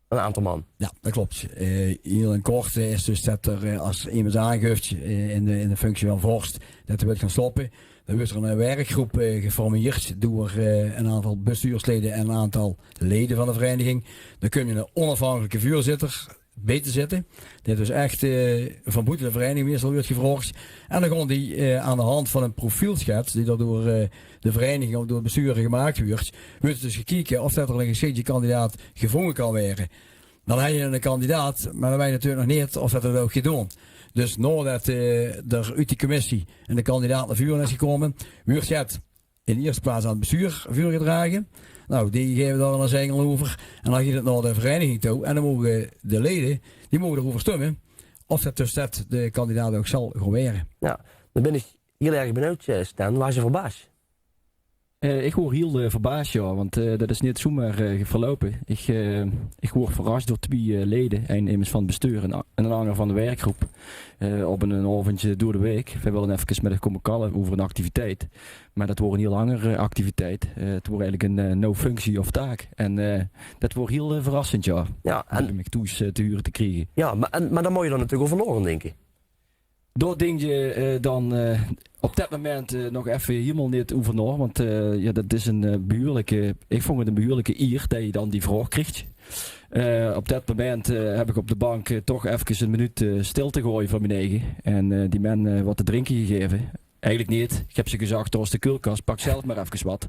ein aantal man. Jao, det klop. Eh, hiel in kort, eh, is dus det d'r, eh, es emes aangaef, eh, in de, in de functie van vors, det 'r wilt gaon stoppe. Dan wuuertj d'r ein, eh, werkgroep, eh, geformeerd door, eh, ein aantal bestuurslede en ein aantal lede van de vereiniging. Dan kumtj eine onafhankelike veurzitter bie te zitte. Det dus ech, eh, van boete de vereiniging meistal wuuertj gevraogdj. En dan gaon die, eh, aan de hand van ein profielschets die dao door, eh, de vereiniging of door 't bestuur gemaak wuuertj, wuuertj dus gekeke of det d'r eine gesjikte kandidaat gevónje kan waere. Dan höbtj ge eine kandidaat, mer dan weitj ge natuurlik nog neet of det 'r det ouch geit doon. Dus naodet, eh, d'r oet die commissie eine kandidaat nao veure is gekómme, wuuertj 't in de ierste plaats aan 't bestuur veurgedrage. Nou, die gaeve dao dan ein zegel euver. En dan geit 't nao de vereiniging toe. En dan moge de leje, die moge d'reuver stumme of det dus det de kandidaat ouch zal gaon waere. Ja, dan bin ich hiel erg benuujd, eh, Stan. Waars se verbaas? Eh, ich woor hiel, eh, verbaas, jao, want, eh, det is neet zomer, eh, verloupe. Ich, eh, ich woor verras door twieë, eh, leje. Ein immers van 't bestuur en a-, en ein anger van de werkgroep. Eh, op ein, ein aovendje door de waek. Veer wille efkes mit dich kómme kalle euver ein activiteit. Mer det woor ein hiel anger, eh, activiteit. Eh, 't woor eigelik ein, eh, no functie of taak. En, eh, det woor hiel, eh, verrassend, jao. Ja, en om mich thoes, eh, te hure te kriege. Ja, mer, en, mer dao mós se dan natuurlik euver nao gaon dinke. Dao dink se, eh, dan, eh, op det moment, eh, nog effe hielemaol neet euver nao, want, eh, ja, det is ein, eh, behuurlike, ich vónj 't ein behuurlike ier det se dan die vraog kriegs. Eh, op det moment, eh, höb ich op de bank, eh, toch efkes ein minuut, eh, stilte gehaoje veur mien eige. En, eh, die men, eh, waat te drinke gegaeve. Eigelik neet. Ich höb ze gezag: "Dao is de keulkas, pak zelf mer efkes waat."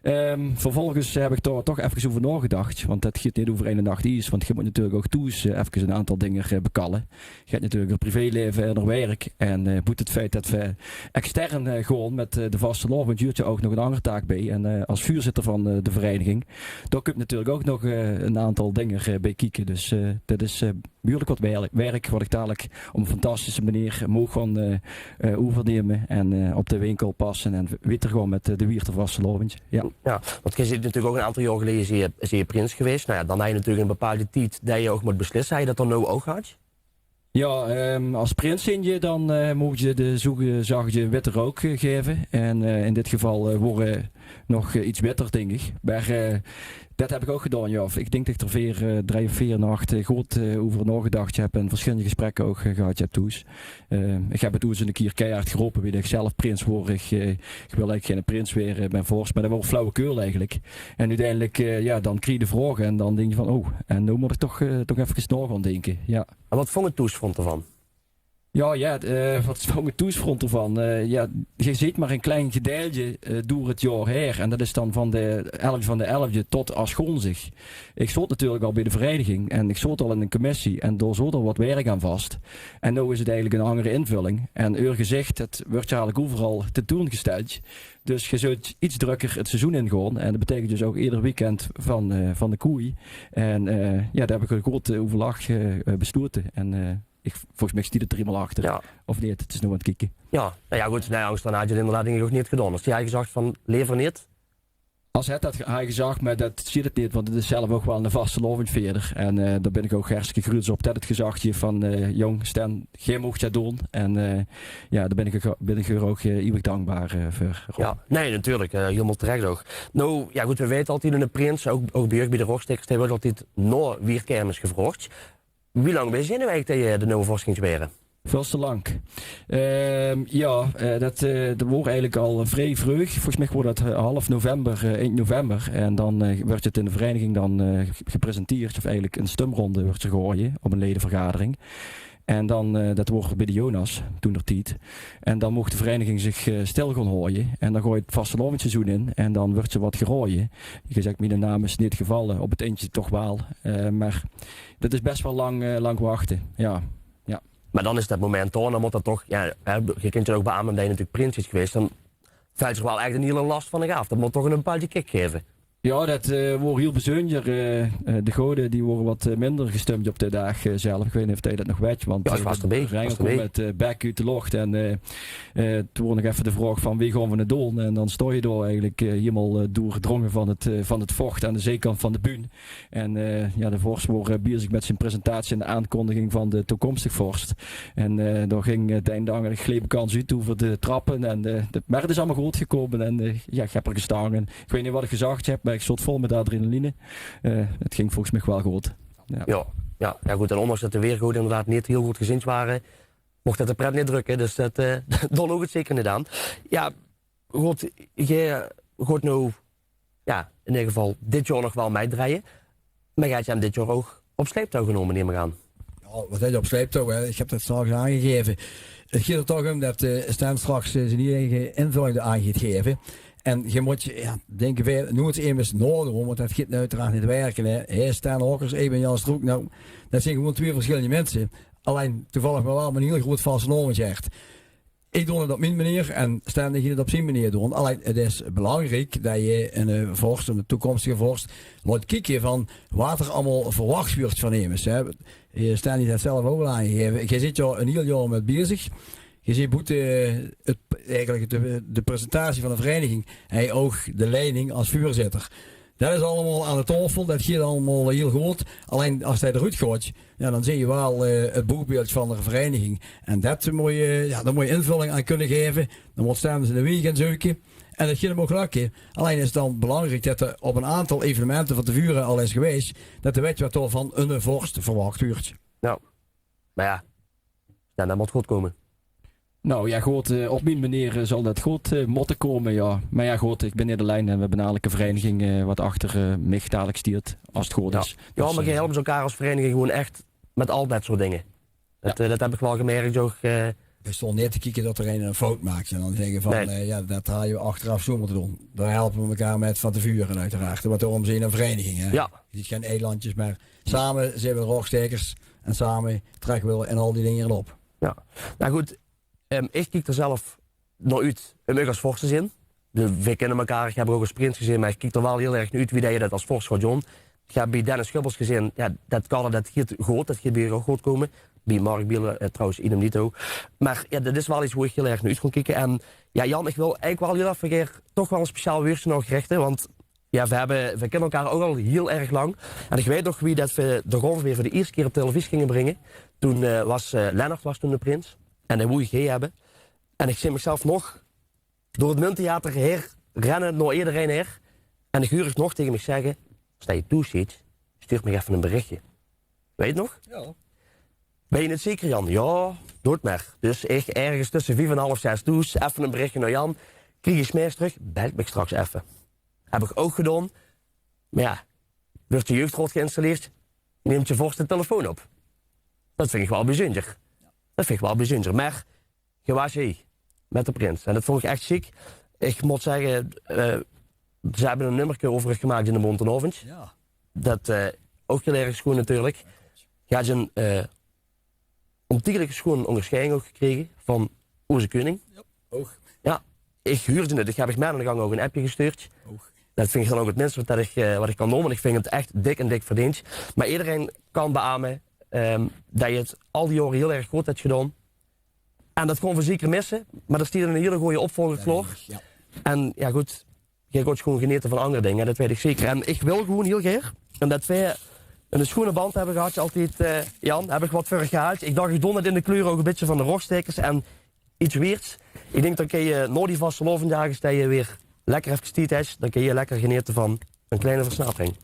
Ehm, vervolges höb ich dao toch efkes euver naogedach, want det geit neet euver eine nach ies, want ge mót natuurlik ouch thoes, eh, efkes ein aantal dinger, eh, bekalle. Ge höbt natuurlik eur privélaeve en eur werk. En, eh, boete 't feit det veer extern, eh, gaon mit, eh, de vastelaovend, huurt d'r ouch nog ein anger taak bie. En, eh, es veurzitter van, eh, de vereiniging, dao kump natuurlik ouch nog, eh, ein aantal dinger, eh, bie kieke. Dus, eh, det is, eh, behuurlik waat wer-, werk waat ich dalik op ein fantastische meneer moog gaon, eh, eh, euvernumme en, eh, op de winkel passe en wiejer gaon mit, eh, de Wieërter vastelaovend. Ja. Ja, want ge zeet natuurlik ouch ein aantal jaor geleje zeet ge, zeet ge prins gewaes. Nou ja, dan höbs se natuurlik ein bepaalde tied det se ouch mót beslisse. Höbs se det dan noe ouch gehad? Ja, ehm, es prins zeen, dan, eh, moogs se de zoegezagde witte rook, eh, gaeve. En, eh, in dit geval, eh, woor 't nog, eh, get witter, dink ich. Mer, eh, det höb ich ouch gedaon, ja. Ich dink det ich d'r veer, eh, drie of veer nachte good, eh, euver naogedach höb en versjillende gesprekke ouch, eh, gehad höb thoes. Eh, ich höb 't oeats ein kier keihard gerope, wie det ich zelf prins woor. Ich, eh, ich wil eigelik geine prins waere, ich bin vors, mer det woor flauwekul eigelik. En oeteindelik, eh, ja, dan kriegs se de vraog en dan dink se van: "Oh, en noe mót ich toch, eh, toch efkes nao gaon dinke." Ja. En waat vónj 't thoesfront d'rvan? Ja, ja, eh, waat vónj 't thoesfront d'rvan? Eh, ja, ge zeet mer ein klein gedeiltje, eh, door 't jaor haer. En det is dan van de elfde van de elfde tot Asgoonsdig. Ich zoot natuurlik al bie de vereiniging en ich zoot al in ein commissie en dao zoot al waat werk aan vas. En noe is 't eigelik ein anger invulling. En eur gezich, det wuuert eigelik euveral tentoongesteld. Dus ge zult get drökker 't seizoen ingaon. En det beteikent dus ouch eder weekend van, eh, van de koei. En, eh, ja, dao höb ich ein good, eh, euverlach, eh, eh, beslote. En, eh, ich, volges mich steit 't d'r hielemaol achter. Ja. Of neet, 't is nog aan 't kieke. Ja, nou ja, good, nou ja, angers dan hads se 't inderdaad dink ich ouch neet gedaon. Es dae haw gezag van: "Leever neet." Es hae det ge-, haw gezag, mer det zuut 't neet, want 't is zelf ouch waal eine vastelaovendvierder. En, eh, dao bin ich ouch hartstikke gruuets op det 't gezag haet van, eh: "Jóng, Stan, gae moogt det doon." En, eh, ja, dao bin ich, bin ich häör ouch, eh, iewig dankbaar, eh, veur, Rob. Ja, nee, natuurlik, eh, hielemaol terech ouch. Noe, ja good, veer weite altied, eine prins, ouch, ouch bie uch bie de Rogstaekers, dae wuuert altied nao Wieërkermis gevraog. Wie lang bis se noe eigelik det se de nuuje vors gings waere? Väöl te lang. Ehm, ja, eh, det, eh, det woor eigelik al vrie vreug. Volges mich woor det, eh, half november, eh, ind november. En dan, eh, wuuert 't in de vereiniging dan, eh, ge-, gepresenteerd, of eigelik ein stumronde wuuert gehaoje op ein lejevergadering. En dan, eh, det woor bie de Jonas, toendertied. En dan moog de vereiniging zich, eh, stil gaon haoje. En dan gaoje 't vastelaovendsseizoen in. En dan wuuert d'r waat geraoje. Ge zègk, miene naam is neet gevalle. Op 't indje toch waal. Eh, mer det is bès waal lang, eh, lang wachte. Ja. Ja. Mer dan is det moment dao, dan mót det toch, ja, hè, ge kint 't ouch beame det ge natuurlik prins zeet gewaes, dan vèlt d'r waal ech ein hiel las van dich aaf. Det mót toch ein bepaaldje kick gaeve. Ja, det, eh, woor hiel bezunjer. Eh, eh, de gode, die wore waat, eh, minder gestump op dae daag, eh, zelf. Ich weit neet of det nog wèts, want, ja, ich waas, eh, d'rbie, Renko waas d'rbie. Kóm mit, eh, bèk oet de lóch en, eh, eh, toen woor nog effe de vraog van: "Wie gaon v'r 't doon?" En dan staos se dao eigelik, eh, hielemaol, eh, doordrónge van 't, eh, van 't voch aan de ziekant van de bühne. En, eh, ja, de vors woor, eh, bezig mit zien presentatie en de aankondiging van de toekomstig vors. En, eh, dao ging, eh, 't ein en 't anger, gleep ich kans oet euver de trappe. En, eh, de, mer 't is allemaol good gekómme. En, eh, ja, ich höb d'r gestange. Ich weit neet waat ich gezag höb, mer ich zoot vol mit adrenaline. Eh, 't ging volges mich waal good. Ja. Ja, ja, ja, good. En óndanks det de weergode inderdaad neet hiel good gezindj wore, moch det de pret neet drökke. Dus det, eh, dao loog 't zeker neet aan. Ja, good, gae gaot noe, ja, in eder geval dit jaor nog waal mitdrejje. Mer gae höb 'm dit jaor ouch op sleeptouw genómme, num ich aan. Ja, waat is op sleeptouw, hè? Ich höb det straks aangegaeve. 't Geit d'r toch óm det, eh, Stan straks, eh, zien eige invulling d'raan geit gaeve. En ge mót, ja, dink ich, noeats emes naodoon, want det geit oeteraard neet wirke, hè. Hè, Stan Hokkers, ich bin Jan Stroek. Nou, det zeen gewoon twieë versjillende minse. Allein toevallig waal mit ein hiel groeat vastelaovendshert. Ich doon 't op mien meneer en Sten geit 't op zien meneer doon. Allein, 't is belangriek det se 'ne vors, 'ne toekomstige vors, laots kieke van waat d'r allemaol verwach wuuert van emes, hè. Sten haet 't zelf ouch al aangegeve. Geer zeet d'r 'n hiel jaor mit bezig. Geer zeet boete 't, eigelik de, de presentatie van de vereiniging, hae ouch de leiding es veurzitter. Det is allemaol aan de taofel, det geit allemaol hiel good. Allein es hae d'roet geit, jao, dan zeen ze waal 't boekbeeld van de vereiniging. En det mót se, jao, dao mót se invulling aan kinne gaeve. Dan mót Sten 'ne waeg gaon zeuke. En det geit 'm ouch lukke. Allein is 't dan belangriek det d'r op 'n aantal evenemente van te veure al is gewaes, det se weits waat d'r van 'ne vors verwach wuuert. Jao. Mer jao, Sten, det mót good kómme. Nou jao, good, op mien meneer zal det good mótte kómme, jao. Mer jao, good, ich bin neet allein en veer bin 'n vereiniging waat achter mich dalik steit, es 't good is. Jao, mer geer helpt elkaar es vereiniging gewoen ech mit al det soort dinger. Det, det höb ich waal gemerk ouch. Veer staon neet te kieke det d'r ein 'n fout maak en dan zègke van, jao, det hawwe veer achteraaf zo mótte doon. Dao helpe veer elkaar mit van te veure oeteraard. Want daorum zeen veer 'n vereiniging, hè. Jao. Neet gein eilandjes, mer same zeen veer de Rogstaekers en same trèkke veer al die dinger op. Jao. Nou good, ich kiek d'r zelf nao oet um uch es vors te zeen. Veer kinne elkaar, ich höb uch ouch es prins gezeen, mer ich kiek d'r waal hiel erg nao oet wie det se det es vors gaos doon. Ich höb bie Dennis Schubbels gezeen, jao, det kan, det geit good, det geit bie uch ouch good kómme. Bie Mark Bielen trouwens idem dito. Mer jao, det is waal get wo ich hiel erg nao oet gaon kieke. En jao, Jan, ich wil eigelik waal hiel effe toch waal 'n speciaal wäördje nao uch richte, want jao, veer höbbe, veer kinne elkaar ouch al hiel erg lang. En ich weit nog wie det veer d'r gaon weer veur de ierste kier op televisie ginge bringe. Toen waas Lennart waas toen de prins. En dae wou uch gaer höbbe. En ich zeen mich zelf nog door 't Munttheater haer renne nao ederein haer. En ich huuer uch nog taenge mich zègke: es se thoes zits, stuur mich effe e berichje. Wèts se 't nog? Jao. Bös se 't zeker, Jan? Jao, doot mer. Dus ich örges tösse vief en haaf zès thoes, effe e berichje nao Jan. Krieg ich 's mergens trök: bel mich straks effe. Höb ich ouch gedaon. Mer jao, wuuers se jeugdraod geïnstalleerd, nums se vors de telefoon op. Det vinj ich waal bezunjer. Det vinj ich waal bezunjer. Mer geer waart hie mit de prins. En det vónj ich ech sjiek. Ich mót zègke, ze höbbe e nummerke euver uch gemaak in de Bonte Aovendj. Jao. Det ouch hiel erg sjoen natuurlik. Geer höbtj 'n óntiegelik sjoen óngersjeiding ouch gekrege van ózze keuning. Jao. Ouch. Jao, ich huuerdje 't. Ich höb uch mer aan de gank ouch 'n appje gestuurdj. Ouch. Det vinj ich dan ouch 't minste waat ich, waat ich kan doon, want ich vinj 't ech dik en dik verdeendj. Mer ederein kan beame det geer 't al die jaore hiel erg good höbtj gedaon. En det gaon veer zeker misse, mer d'r steit 'ne hiele gooje opvolger klaor. En jao, good, geer gaotj sjoen genete van anger dinger, det weit ich zeker. En ich wil gewoen hiel gaer, en det veer 'ne sjoene band höbbe gehad altied, Jan, höb ich waat veur uch gehaoldj. Ich dach, ich doon 't in de kleure ouch e bietje van de Rogstaekers en get wieërs. Ich dink, dan kins se nao die vastelaovendjdaag, es se weer lekker effe tied höbs, dan kins se lekker genete van 'n kleine versnapering.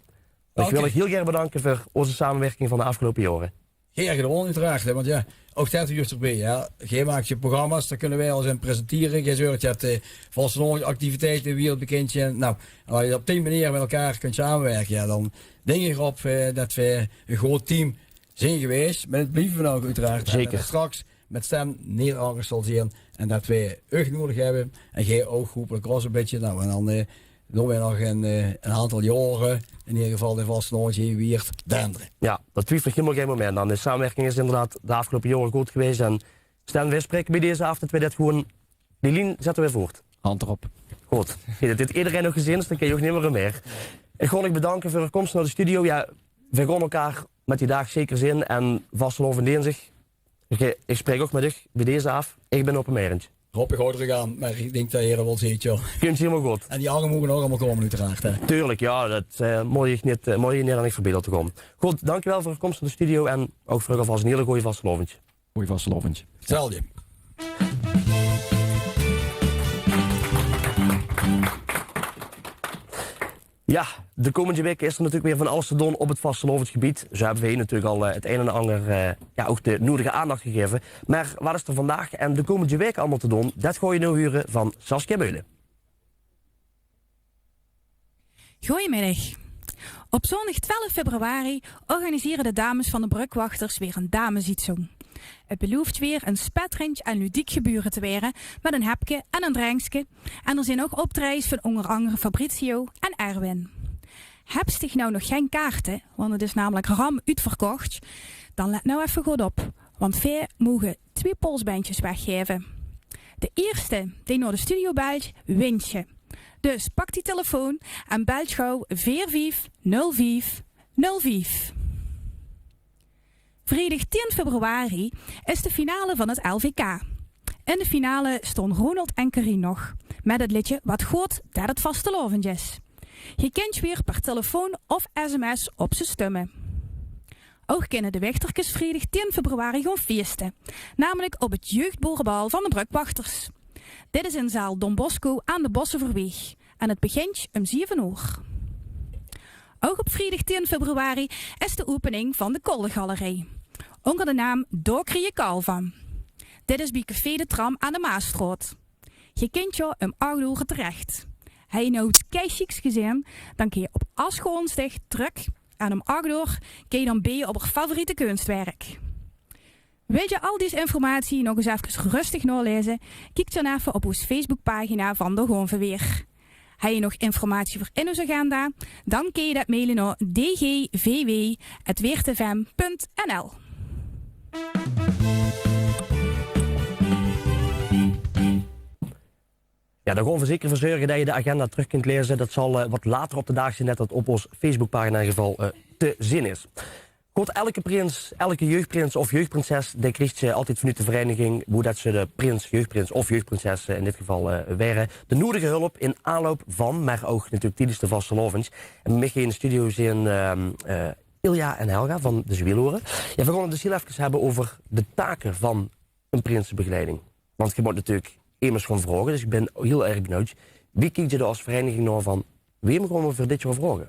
Ich wil uch hiel gaer bedanke veur ózze samewirking van de aafgeloupe jaore. Gaer gedaon, oeteraard, hè, want jao, ouch det huuertj d'rbie, hè. Geer maaktj de programma's, dao kinne veer ós in presentere. Geer zörgtj det de vastelaovendjsactiviteite wereldbekindj zeen. Nou, es se op die meneer mit elkaar kins samewirke, jao, dan dink ich d'rop det veer e groeat team zeen gewaes. Mer det blieve veer ouch, oeteraard. Zeker. En det 't straks mit Sten neet angers zal zeen. En det veer uch nudig höbbe. En geer ouch hopelik ós e bietje. Nou, en dan doon veer nog 'n, 'n aantal jaore in eder geval de vastelaovendj hie wieërt dendere. Jao, dao twiefel ich hielemaol gein moment aan. De samewirking is inderdaad de aafgeloupe jaore good gewaes. En Sten, veer spraeke bie deze aaf det veer det gewoen, die lien zètte veer voort. Hand d'rop. Good. Geer höbtj 't ederein nog gezeen, dus dan kins se ouch neet mier ómhaer. Ich gaon uch bedanke veur eur kóms nao de studio. Jao, veer gaon elkaar mit die daag zeker zeen. En vastelaovendj dinsdig, ich spraek ouch mit uch bie deze aaf. Ich bin op 'n merendj. Rob, ich hou d'r aan, mer ich dink det geer waal zeet, jao. Kumtj hielemaol good. En die angere moge ouch allemaol kómme, oeteraard, hè. Natuurlik, jao, det mót ich neet, mót ich neet aan uch veurbie laote gaon. Good, dankjewel veur eur kóms nao de studio en ouch veur uch alvas 'n hiele gooje vastelaovendj. Gooje vastelaovendj. Hetzelfde. Jao, de kómmendje waeke is d'r natuurlik weer van alles te doon op 't vastelaovesgebied. Zo höbbe veer hie natuurlik al 't ein en anger, jao, ouch de nudige aandach gegaeve. Mer waat is d'r vandaag en de kómmendje waek allemaol te doon? Det gaon geer noe hure van Saskia Meulen. Goeiemiddig. Op zondig twelf februari organiseren de dames van de Brökwachters weer 'n damesitzung. 't Beluuftj weer 'n spetterend en ludiek gebeure te waere mit 'n hepke en 'n drenkske. En d'r zeen ouch optraejes van ónger angere Fabrizio en Erwin. Höbs dich noe nog gein kaarte, want 't is namelik ram oetverkochtj, dan let noe effe good op, want veer moge twie polsbendjes weggaeve. De ierste dee nao de studio belt, wintj. Dus pak dien telefoon en belt gauw veer vief nul vief nul vief. Vriedig tieën februari is de finale van 't L V K. In de finale stónge Ronald en Carine nog mit 't leedje Wat good det 't vastelaovendj is. Ge kintj weer per telefoon of sms op ze stumme. Ouch kinne de Wichterkes vriedig tieën februari gaon fieste, namelik op 't jeugdboerebal van de Brökwachters. Dit is in zaal Don Bosco aan de Bosseverweeg en 't begintj um zeve oor. Ouch op vriedig tieën februari is de opening van de Kollegalerie, ónger de naam Dao krieje kaal van. Dit is bie café De Tram aan de Maasstraot. Ge kintj dao um ach oor terech. Hej noe get keisjieks gezeen, dan kin je op Asgoonsdig trök en um ach oor kin je dan beje op 'r favoriete keunstwerk. Wiltj ge al dees informatie nog ens efkes rustig naoleze? Kiek dan effe op oos Facebookpagina van Dao gaon v'r weer. Hej nog informatie veur in oos agenda? Dan kin je det maile nao d g v w at weertfm punt n l. Ja, dao gaon v'r zeker veur zörge det je de agenda trök kintj leze. Det zal eh, wat later op de daag zien, det det op oos Facebookpagina in eder geval eh, te zeen is. Good, elke prins, elke jeugdprins of jeugdprinses, dae kriegt ze altied vanuut de vereiniging, wo det ze de prins, jeugdprins of jeugdprinses eh, in dit geval eh, waere, de nodige hulp in aanloup van, mer ouch natuurlik tiedes de vastelaovendj. En bie mich in de studio zien ehm, eh, Ilja en Helga van de Zweerloere. Ja, v'r gaon 't dus hiel efkes hebbe euver de take van 'n prinsebegeleiding. Want ge mót natuurlik emes gaon vraoge, dus ich bin hiel erg benuujd. Wie kiekt ge dao as vereiniging nao van, waem gaon v'r veur dit jaor vraoge?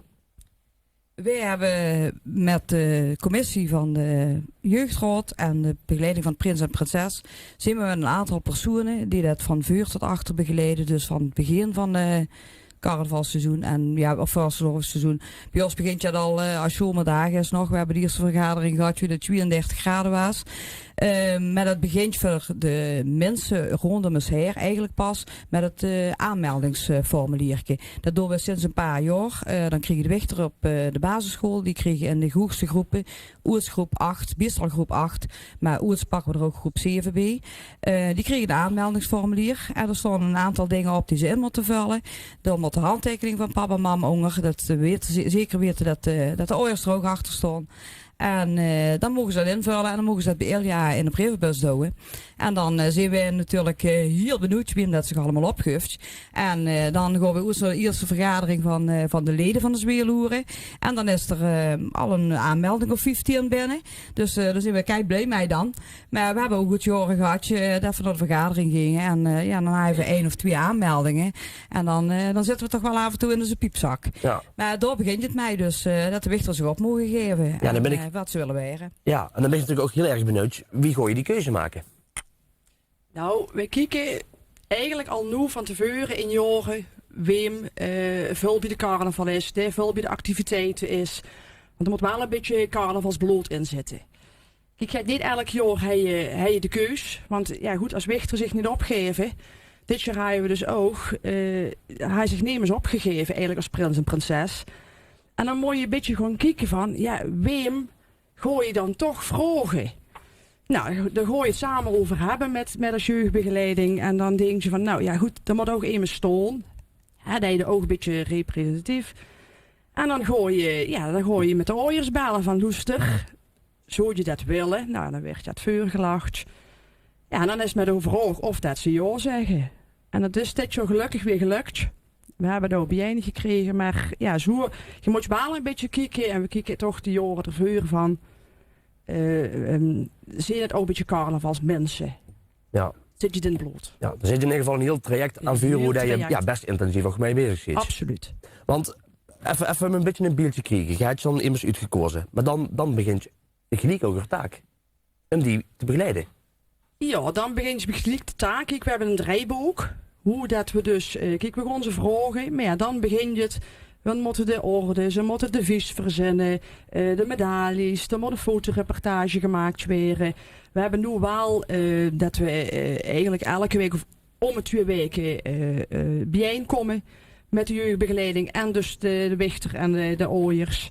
Weej hebbe mit de commissie van de jeugdraod en de begeleiding van prins en prinses, zien we mit 'n aantal persoene die det van veur tot achter begeleide, dus van 't begin van de carnavalsseizoen en, ja, of vastelaovesseizoen. Bie ós begintj 't al eh, as zomerdaag is nog. We hebbe de ierste vergadering gehad wie 't twieëndertig grade waas. Eh, mer det begintj veur de minse róndum ós haer eigelik pas mit 't eh, aanmeldingsformulierke. Det doon we sinds 'n paar jaor. Eh, dan kriege de wichter op eh, de basisschool, die kriege in de hoegste groepe, oets groep acht, biestal groep acht, mer oets pakke we d'r ouch groep zeve bie. Eh, die kriege 'n aanmeldingsformulier en dao staon 'n aantal dinger op die ze in mótte völle. Dao mót de handteikening van pap en mam ónger, det ze wete, ze-, zeker wete det eh, det de aojers d'r ouch achter staon. En eh, dan moge ze det invölle en dan moge ze det bie Ilja in de brievenbus douwe. En dan eh, zien we natuurlik eh, hiel benuujd waem det zich allemaol opguuftj. En eh, dan gaon we oes ierste vergadering van eh, van de lede van de Zweerloere. En dan is d'r eh, al 'n aanmelding of vieftieën binne. Dus eh, dao zien we kei blij mei dan. Mer we hebbe ouch good jaore gehad eh, det we nao de vergadering ginge. En eh, ja, dan hebbe we ein of twieë aanmeldinge. En dan eh, dan zitte we toch waal aaf en toe in oze piepzak. Ja. Mer dao begintj 't mei, dus eh, det de wichter zich op moge gaeve. Ja, dan en bin ich eh, wat ze wille waere. Ja, en dan bin ich natuurlik ouch hiel erg benuujd, wie gaon ge die keuze make? Nou, we kieke eigelik al noe van te veure in jaore waem eh, väöl bie de carnaval is, dae väöl bie de activiteite is. Want d'r mót waal 'n bietje carnavalsblood in zitte. Kiek, ge het neet elk jaor hej, eh, hej de keus. Want ja, good, as wichter zich neet opgaeve. Dit jaor hejje we dus ouch, eh, hej zich nemes opgegaeve, eigelik as prins en prinses. En dan mót ge 'n bietje gaon kieke van, ja, waem gaon ge dan toch vraoge? Nou, dao gaon ge 't same euver hebbe mit, mit de jeugdbegeleiding. En dan dinks ge van, nou ja, good, d'r mót ouch emes staon. Hè, det is ouch 'n bietje representatief. En dan gaon ge, ja, dan gaon ge mit de aojers belle van, loester, zouws se det wille? Nou, dan wuuertj det veurgelag. Ja, en dan is 't mer de vraog of det ze ja zègke. En det is dit jaor gelökkig weer gelöktj. We hebbe 't ouch biejein gekrege, mer ja, zoe, ge mótj waal 'n bietje kieke. En we kieke toch de jaore d'rveur van, eh, ehm, zien 't ouch 'n bietje carnavalsminse? Ja. Zitj 't in 't blood? Ja, d'r zitj in eder geval 'n hiel traject aan veur, wo det ge, ja, best intensief ouch mei bezig zeetj. Absoluut. Want effe, effe um 'n bietje 'n beeldje kriege. Ge hetj dan emes oetgekaoze. Mer dan, dan begintj geliek ouch eur taak um die te begeleide. Ja, dan begintj geliek de taak. Kiek, we hebbe 'n dreibook. Wo det we dus, eh, kiek, we gaon ze vraoge. Mer ja, dan begintj 't. Dan mótte de orde, ze mótte 't devies verzinne, eh, de medailles, d'r mót 'n fotoreportage gemaak waere. We hebbe noe waal, eh, det we, eh, eigelik elke waek of óm de twieë waeke, eh, eh, biejein kómme mit de jeugdbegeleiding en dus de, de wichter en de, de aojers.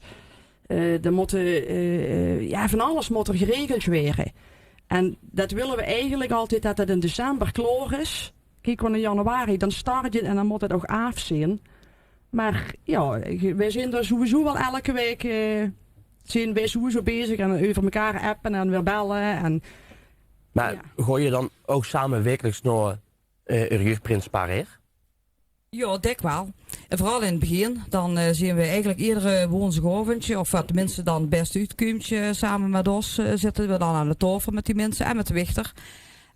Eh, d'r mótte, eh, ja, van alles mót d'r geregeldj waere. En det wille we eigelik altied det det in december klaor is. Kiek, want in januari dan start 't en dan mót 't ouch aaf zeen. Mer jao, ge-, we zeen d'r sowieso waal eder waek, eh, zeen we sowieso bezig en euver mekaar appe en weer belle. En Mer jao. Gaot geer dan ouch same waekeliks nao, eh, eur jeugdprinsepaar haer? Jao, dèk waal. En veural in 't begin, dan, eh, zeen we eigelik eder woonsdigaovendje, of wat de minse dan 't bèste oetkump, eh, same mit ós, eh, zitte we dan aan de taofel mit die minse en mit de wichter.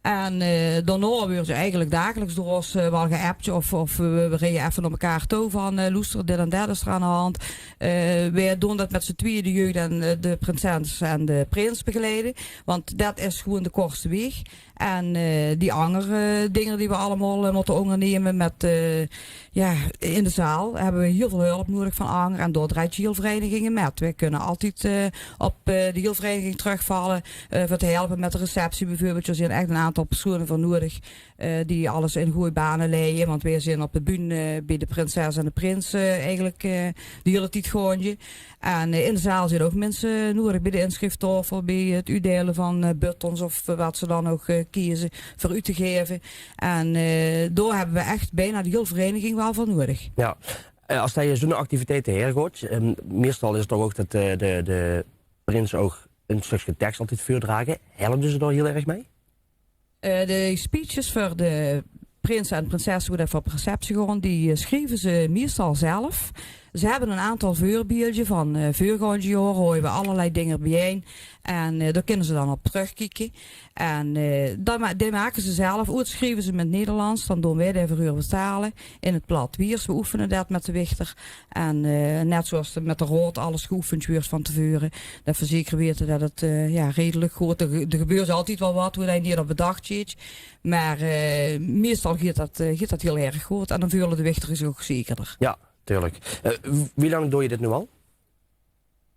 En, eh, daonao weure ze eigelik dageliks door ós, eh, waal geapp of, of we, we reje effe nao mekaar touw van, eh, loester, dit en dat is d'r aan de hand. Eh, we doon det mit z'n twieë, de jeugd en, eh, de prinses en de prins begeleide. Want det is gewoen de kortste waeg. En, eh, die anger dinger die we allemaol, eh, mótte óngerneme mit, eh, jao, in de zaal hebbe we hiel väöl hulp nudig van anger. En dao drejt de hiel vereiniging in mit. We kinne altied, eh, op, eh, de hiel vereiniging trökvalle, eh, veur te helpe mit de receptie beveurbeeld. D'r zeen ech 'n aantal persoeëne veur nudig, eh, die alles in gooj bane leie. Want we zeen op de bühne, eh, bie de prinses en de prins, eh, eigelik, eh, de hiele tied gaonde. En, eh, in de zaal zeen ouch minse nudig bie de insjrieftaofel, bie 't oetdeile van, eh, buttons of, eh, wat ze dan ouch, eh, keze veur oet te gaeve. En, eh, dao hebbe we ech bekans de hiel vereiniging waal veur nudig. Jao. Eh, es det zoe'n activiteite haer gaot, eh, meistal is 't toch ouch det, eh, de, de prinse ouch e stökske teks altied veurdrage. Helpe ze dao hiel erg mei? Eh, de speeches veur de prinse en prinsesse, wie det veur op receptie gaon, die, eh, sjrieve ze meistal zelf. Ze hebbe 'n aantal veurbeeldje van, eh, veurgaonde jaore, haoje we allerlei dinger biejein. En, eh, dao kinne ze dan op trökkieke. En, eh, dat ma-, die make ze zelf. Oets sjrieve ze 'm in 't Nederlands, dan doon we det veur häör vertale. In 't plat Wiers, we oefene det mit de wichter. En, eh, net zoeas d'r mit de raod alles geoefend wuuert van te veure, det we zeker weite det 't, eh, jao, redelik good. D'r ge-, d'r gebeurt altied waal wat, wo-s te neet op bedach zeets. Mer, eh, meistal geit det, eh, geit det hiel erg good. En dan veule de wichter zich ouch zekerder. Jao, tuurlik. Eh, w-, wie lang doon geer dit noe al?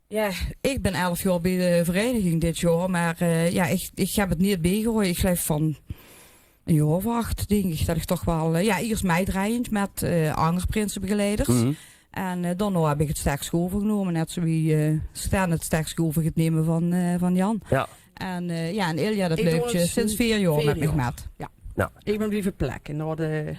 Jao, ich bön elf jaor bie de vereiniging dit jaor, mer, eh, jao, ich, ich höb 't neet biegehaoje. Ich geluif van e jaor of ach, dink ich, det ich toch waal, eh, jao, iers mitdrejend mit, eh, anger prinsebegeleiders. En, eh, daonao höb ich 't stekske euvergenómme, net zoewie, eh, Stan 't stekske euver geit numme van, eh, van Jan. Jao. En, eh, jao, en Ilja, det löp sinds veer jaor mit mich mit. Jao. Ich bön blieve plekke nao de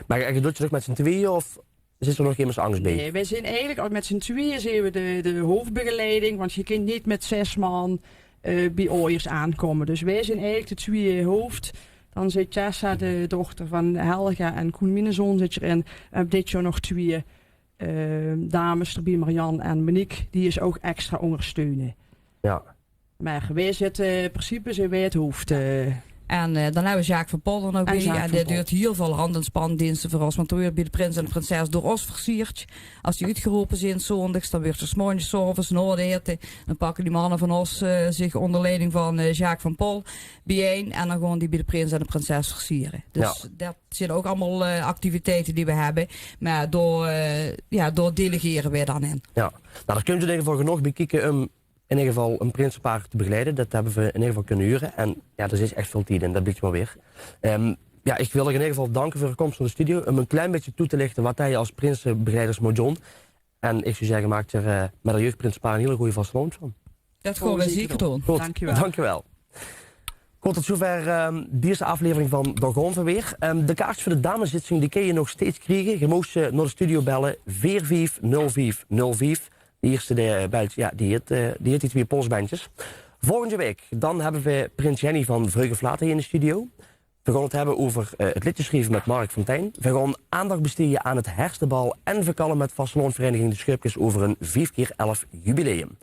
Mer geer doot 't nog mit z'n twieë of zit d'r nog emes angers bie? Nae, weej zeen eigelik al mit z'n twieë zeen we de, de hoofbegeleiding, want ge kint neet mit zes man, eh, bie aojers aankómme. Dus weej zeen eigelik de twieë hoof. Dan zit Tessa, de dochter van Helga en Koen, miene zoon, zit d'rin. En dit jaor nog twieë, eh, dames d'rbie, Marianne en Monique. Die is ouch extra óngersteune. Jao. Mer weej zitte, in principe zeen weej 't hoof, eh. En, eh, dan höbbe we Sjaak van Pol d'r nog bie. En dae duit hiel väöl hand- en spandeenste veur ós. Want d'r wuuert bie de prins en de prinses door ós versierd. Es die oetgerope zeen, zóndigs, dan wuuert d'r 's morges, 's aoves, nao 't aete, dan pakke die manne van ós, eh, zich ónger leiding van, eh, Sjaak van Pol biejein. En dan gaon die bie de prins en de prinses versiere. Dus det zeen ouch allemaol, eh, activiteite die we höbbe. Mer dao, eh, jao, dao delegere we dan in. Jao. Nou, d'r kump in eder geval genóg bie kieke um in eder geval e prinsepaar te begeleide. Det höbbe we in eder geval kinne hure. En jao, d'r zit ech väöl tied in, det bliek waal weer. Ehm, jao, ich wil uch in eder geval danke veur de kóms nao de studio. Um e klein bietje toe te lichte wat geer es prinsebegeleiders mót doon. En ich zou zègke, maak d'r, eh, mit 't jeugdprinsepaar 'n hiel gooj vastelaovend van. Det gaon we zeker doon. Good, dank uch waal. Good, tot zoever, ehm, dees aaflevering van Dao gaon v'r weer. Ehm, de kaartjes veur de dameszitsing, die kins se nog steeds kriege. Ge mós, eh, nao de studio belle, veer vief nul vief nul vief. De ierste dae, eh, belt, jao, die haet, eh, die haet die twieë polsbendjes. Volgende waek, dan höbbe we prins Jenny van Vreugde Vlate hie in de studio. We gaon 't höbbe euver, eh, 't leedje sjrieve mit Mark Fontijn. We gaon aandach bestede aan 't herfstebal en we kalle mit vastelaovesvereiniging De Schöpkes euver hun vief kier elf jubileum.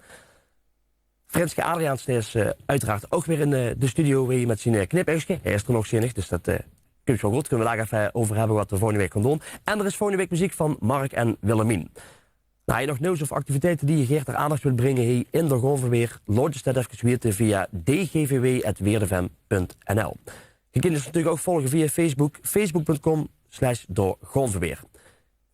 Frenske Adriaans, dae is, eh, oeteraard ouch weer in, eh, de studio, weer mit zien, eh, knipuigske. Hae is d'r nog, zeen ich, dus det, eh, kump waal good. Kinne we 't dao effe euver höbbe wat we volgende waek gaon doon. En d'r is volgende waek meziek van Mark en Willemien. Nou, höb geer nog nummers of activiteite die geer gaer ter aandach wilt bringe hie in Dao gaon v'r weer? Laot ós det effe weite via d g v w at weerdefm punt n l. Geer kint ós natuurlik ouch volge via Facebook, facebook punt com slash dao gaon v'r weer.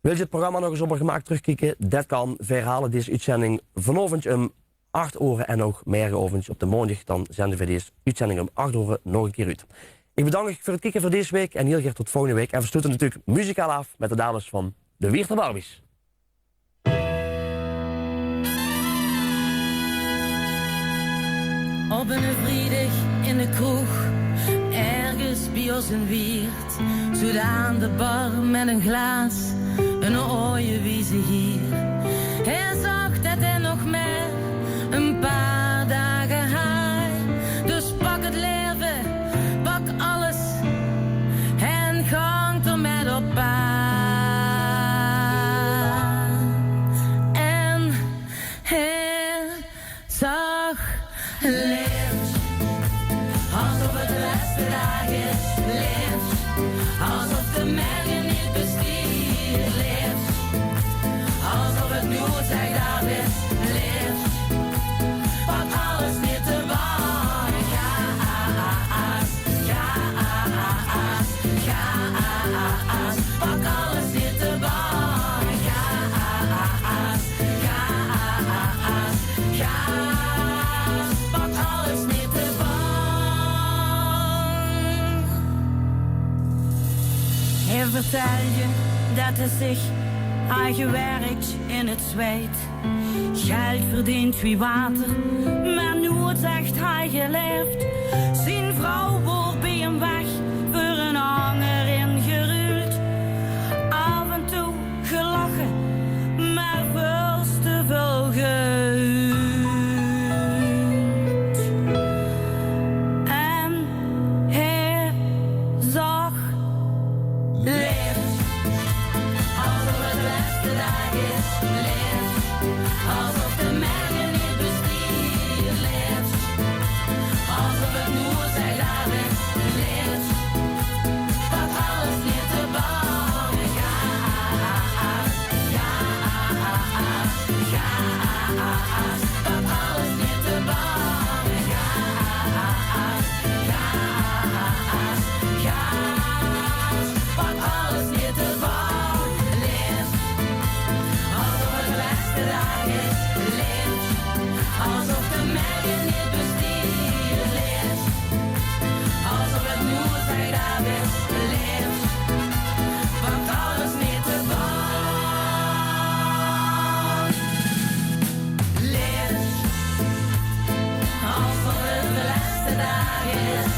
Wilt geer dit programma nog ins op 'n gemaak trökkieke? Det kan. Veer herhaole dees oetzending vanaovend um ach oor en ouch mergenaovend op de maondig. Dan zende veer dees oetzending um ach oor nog 'ne kier oet. Ich bedank uch veur 't kieke veur dees waek en hiel gaer tot volgende waek. En veer sloete natuurlik muzikaal aaf mit de dames van de Wieërter Barbies. Op 'ne vriedig in de kroeg, ergens bie ós in Wieërt, zoot aan de bar mit e glaas 'n aoje wieze hier. Hae zag det hae nog mer e paar daag haaj. Dus pak 't laeve, pak alles en gank d'r mit op paad. En hae zag: leef alsof 't de lèste daag is. Leef alsof de merge neet besteet. Leef alsof 't noe zag det is. Leef, pak alles mit de bar. Gaas, gaas, gaas, pak alles mit de bar. Gaas, gaas, gaas, pak alles mit de bar. Hae vertèlde det hae zich haaj gewèrk in 't zweit. Geld verdeend wie water, mer noe zag hae gelaef. Zien vrouw woort bie 'm weg veur 'n anger ingeruild. Aaf en toe gelache, mer väöls te väöl gehuild. En hae zag: leef alsof 't de lèste daag is. Leef alsof de merge neet besteet. Leef alsof 't noe zag det is. Leef, pak alles mit de bar. Gaas, gaas, gaas, pak alles mit de bar. Gaas, gaas, gaas, pak alles mit de bar. Leef alsof 't de lèste daag is. Leef alsof de merge neet besteet. Leef alsof 't noe zag det is. Leef, pak alles mit de bar. Leef alsof 't de lèste daag is.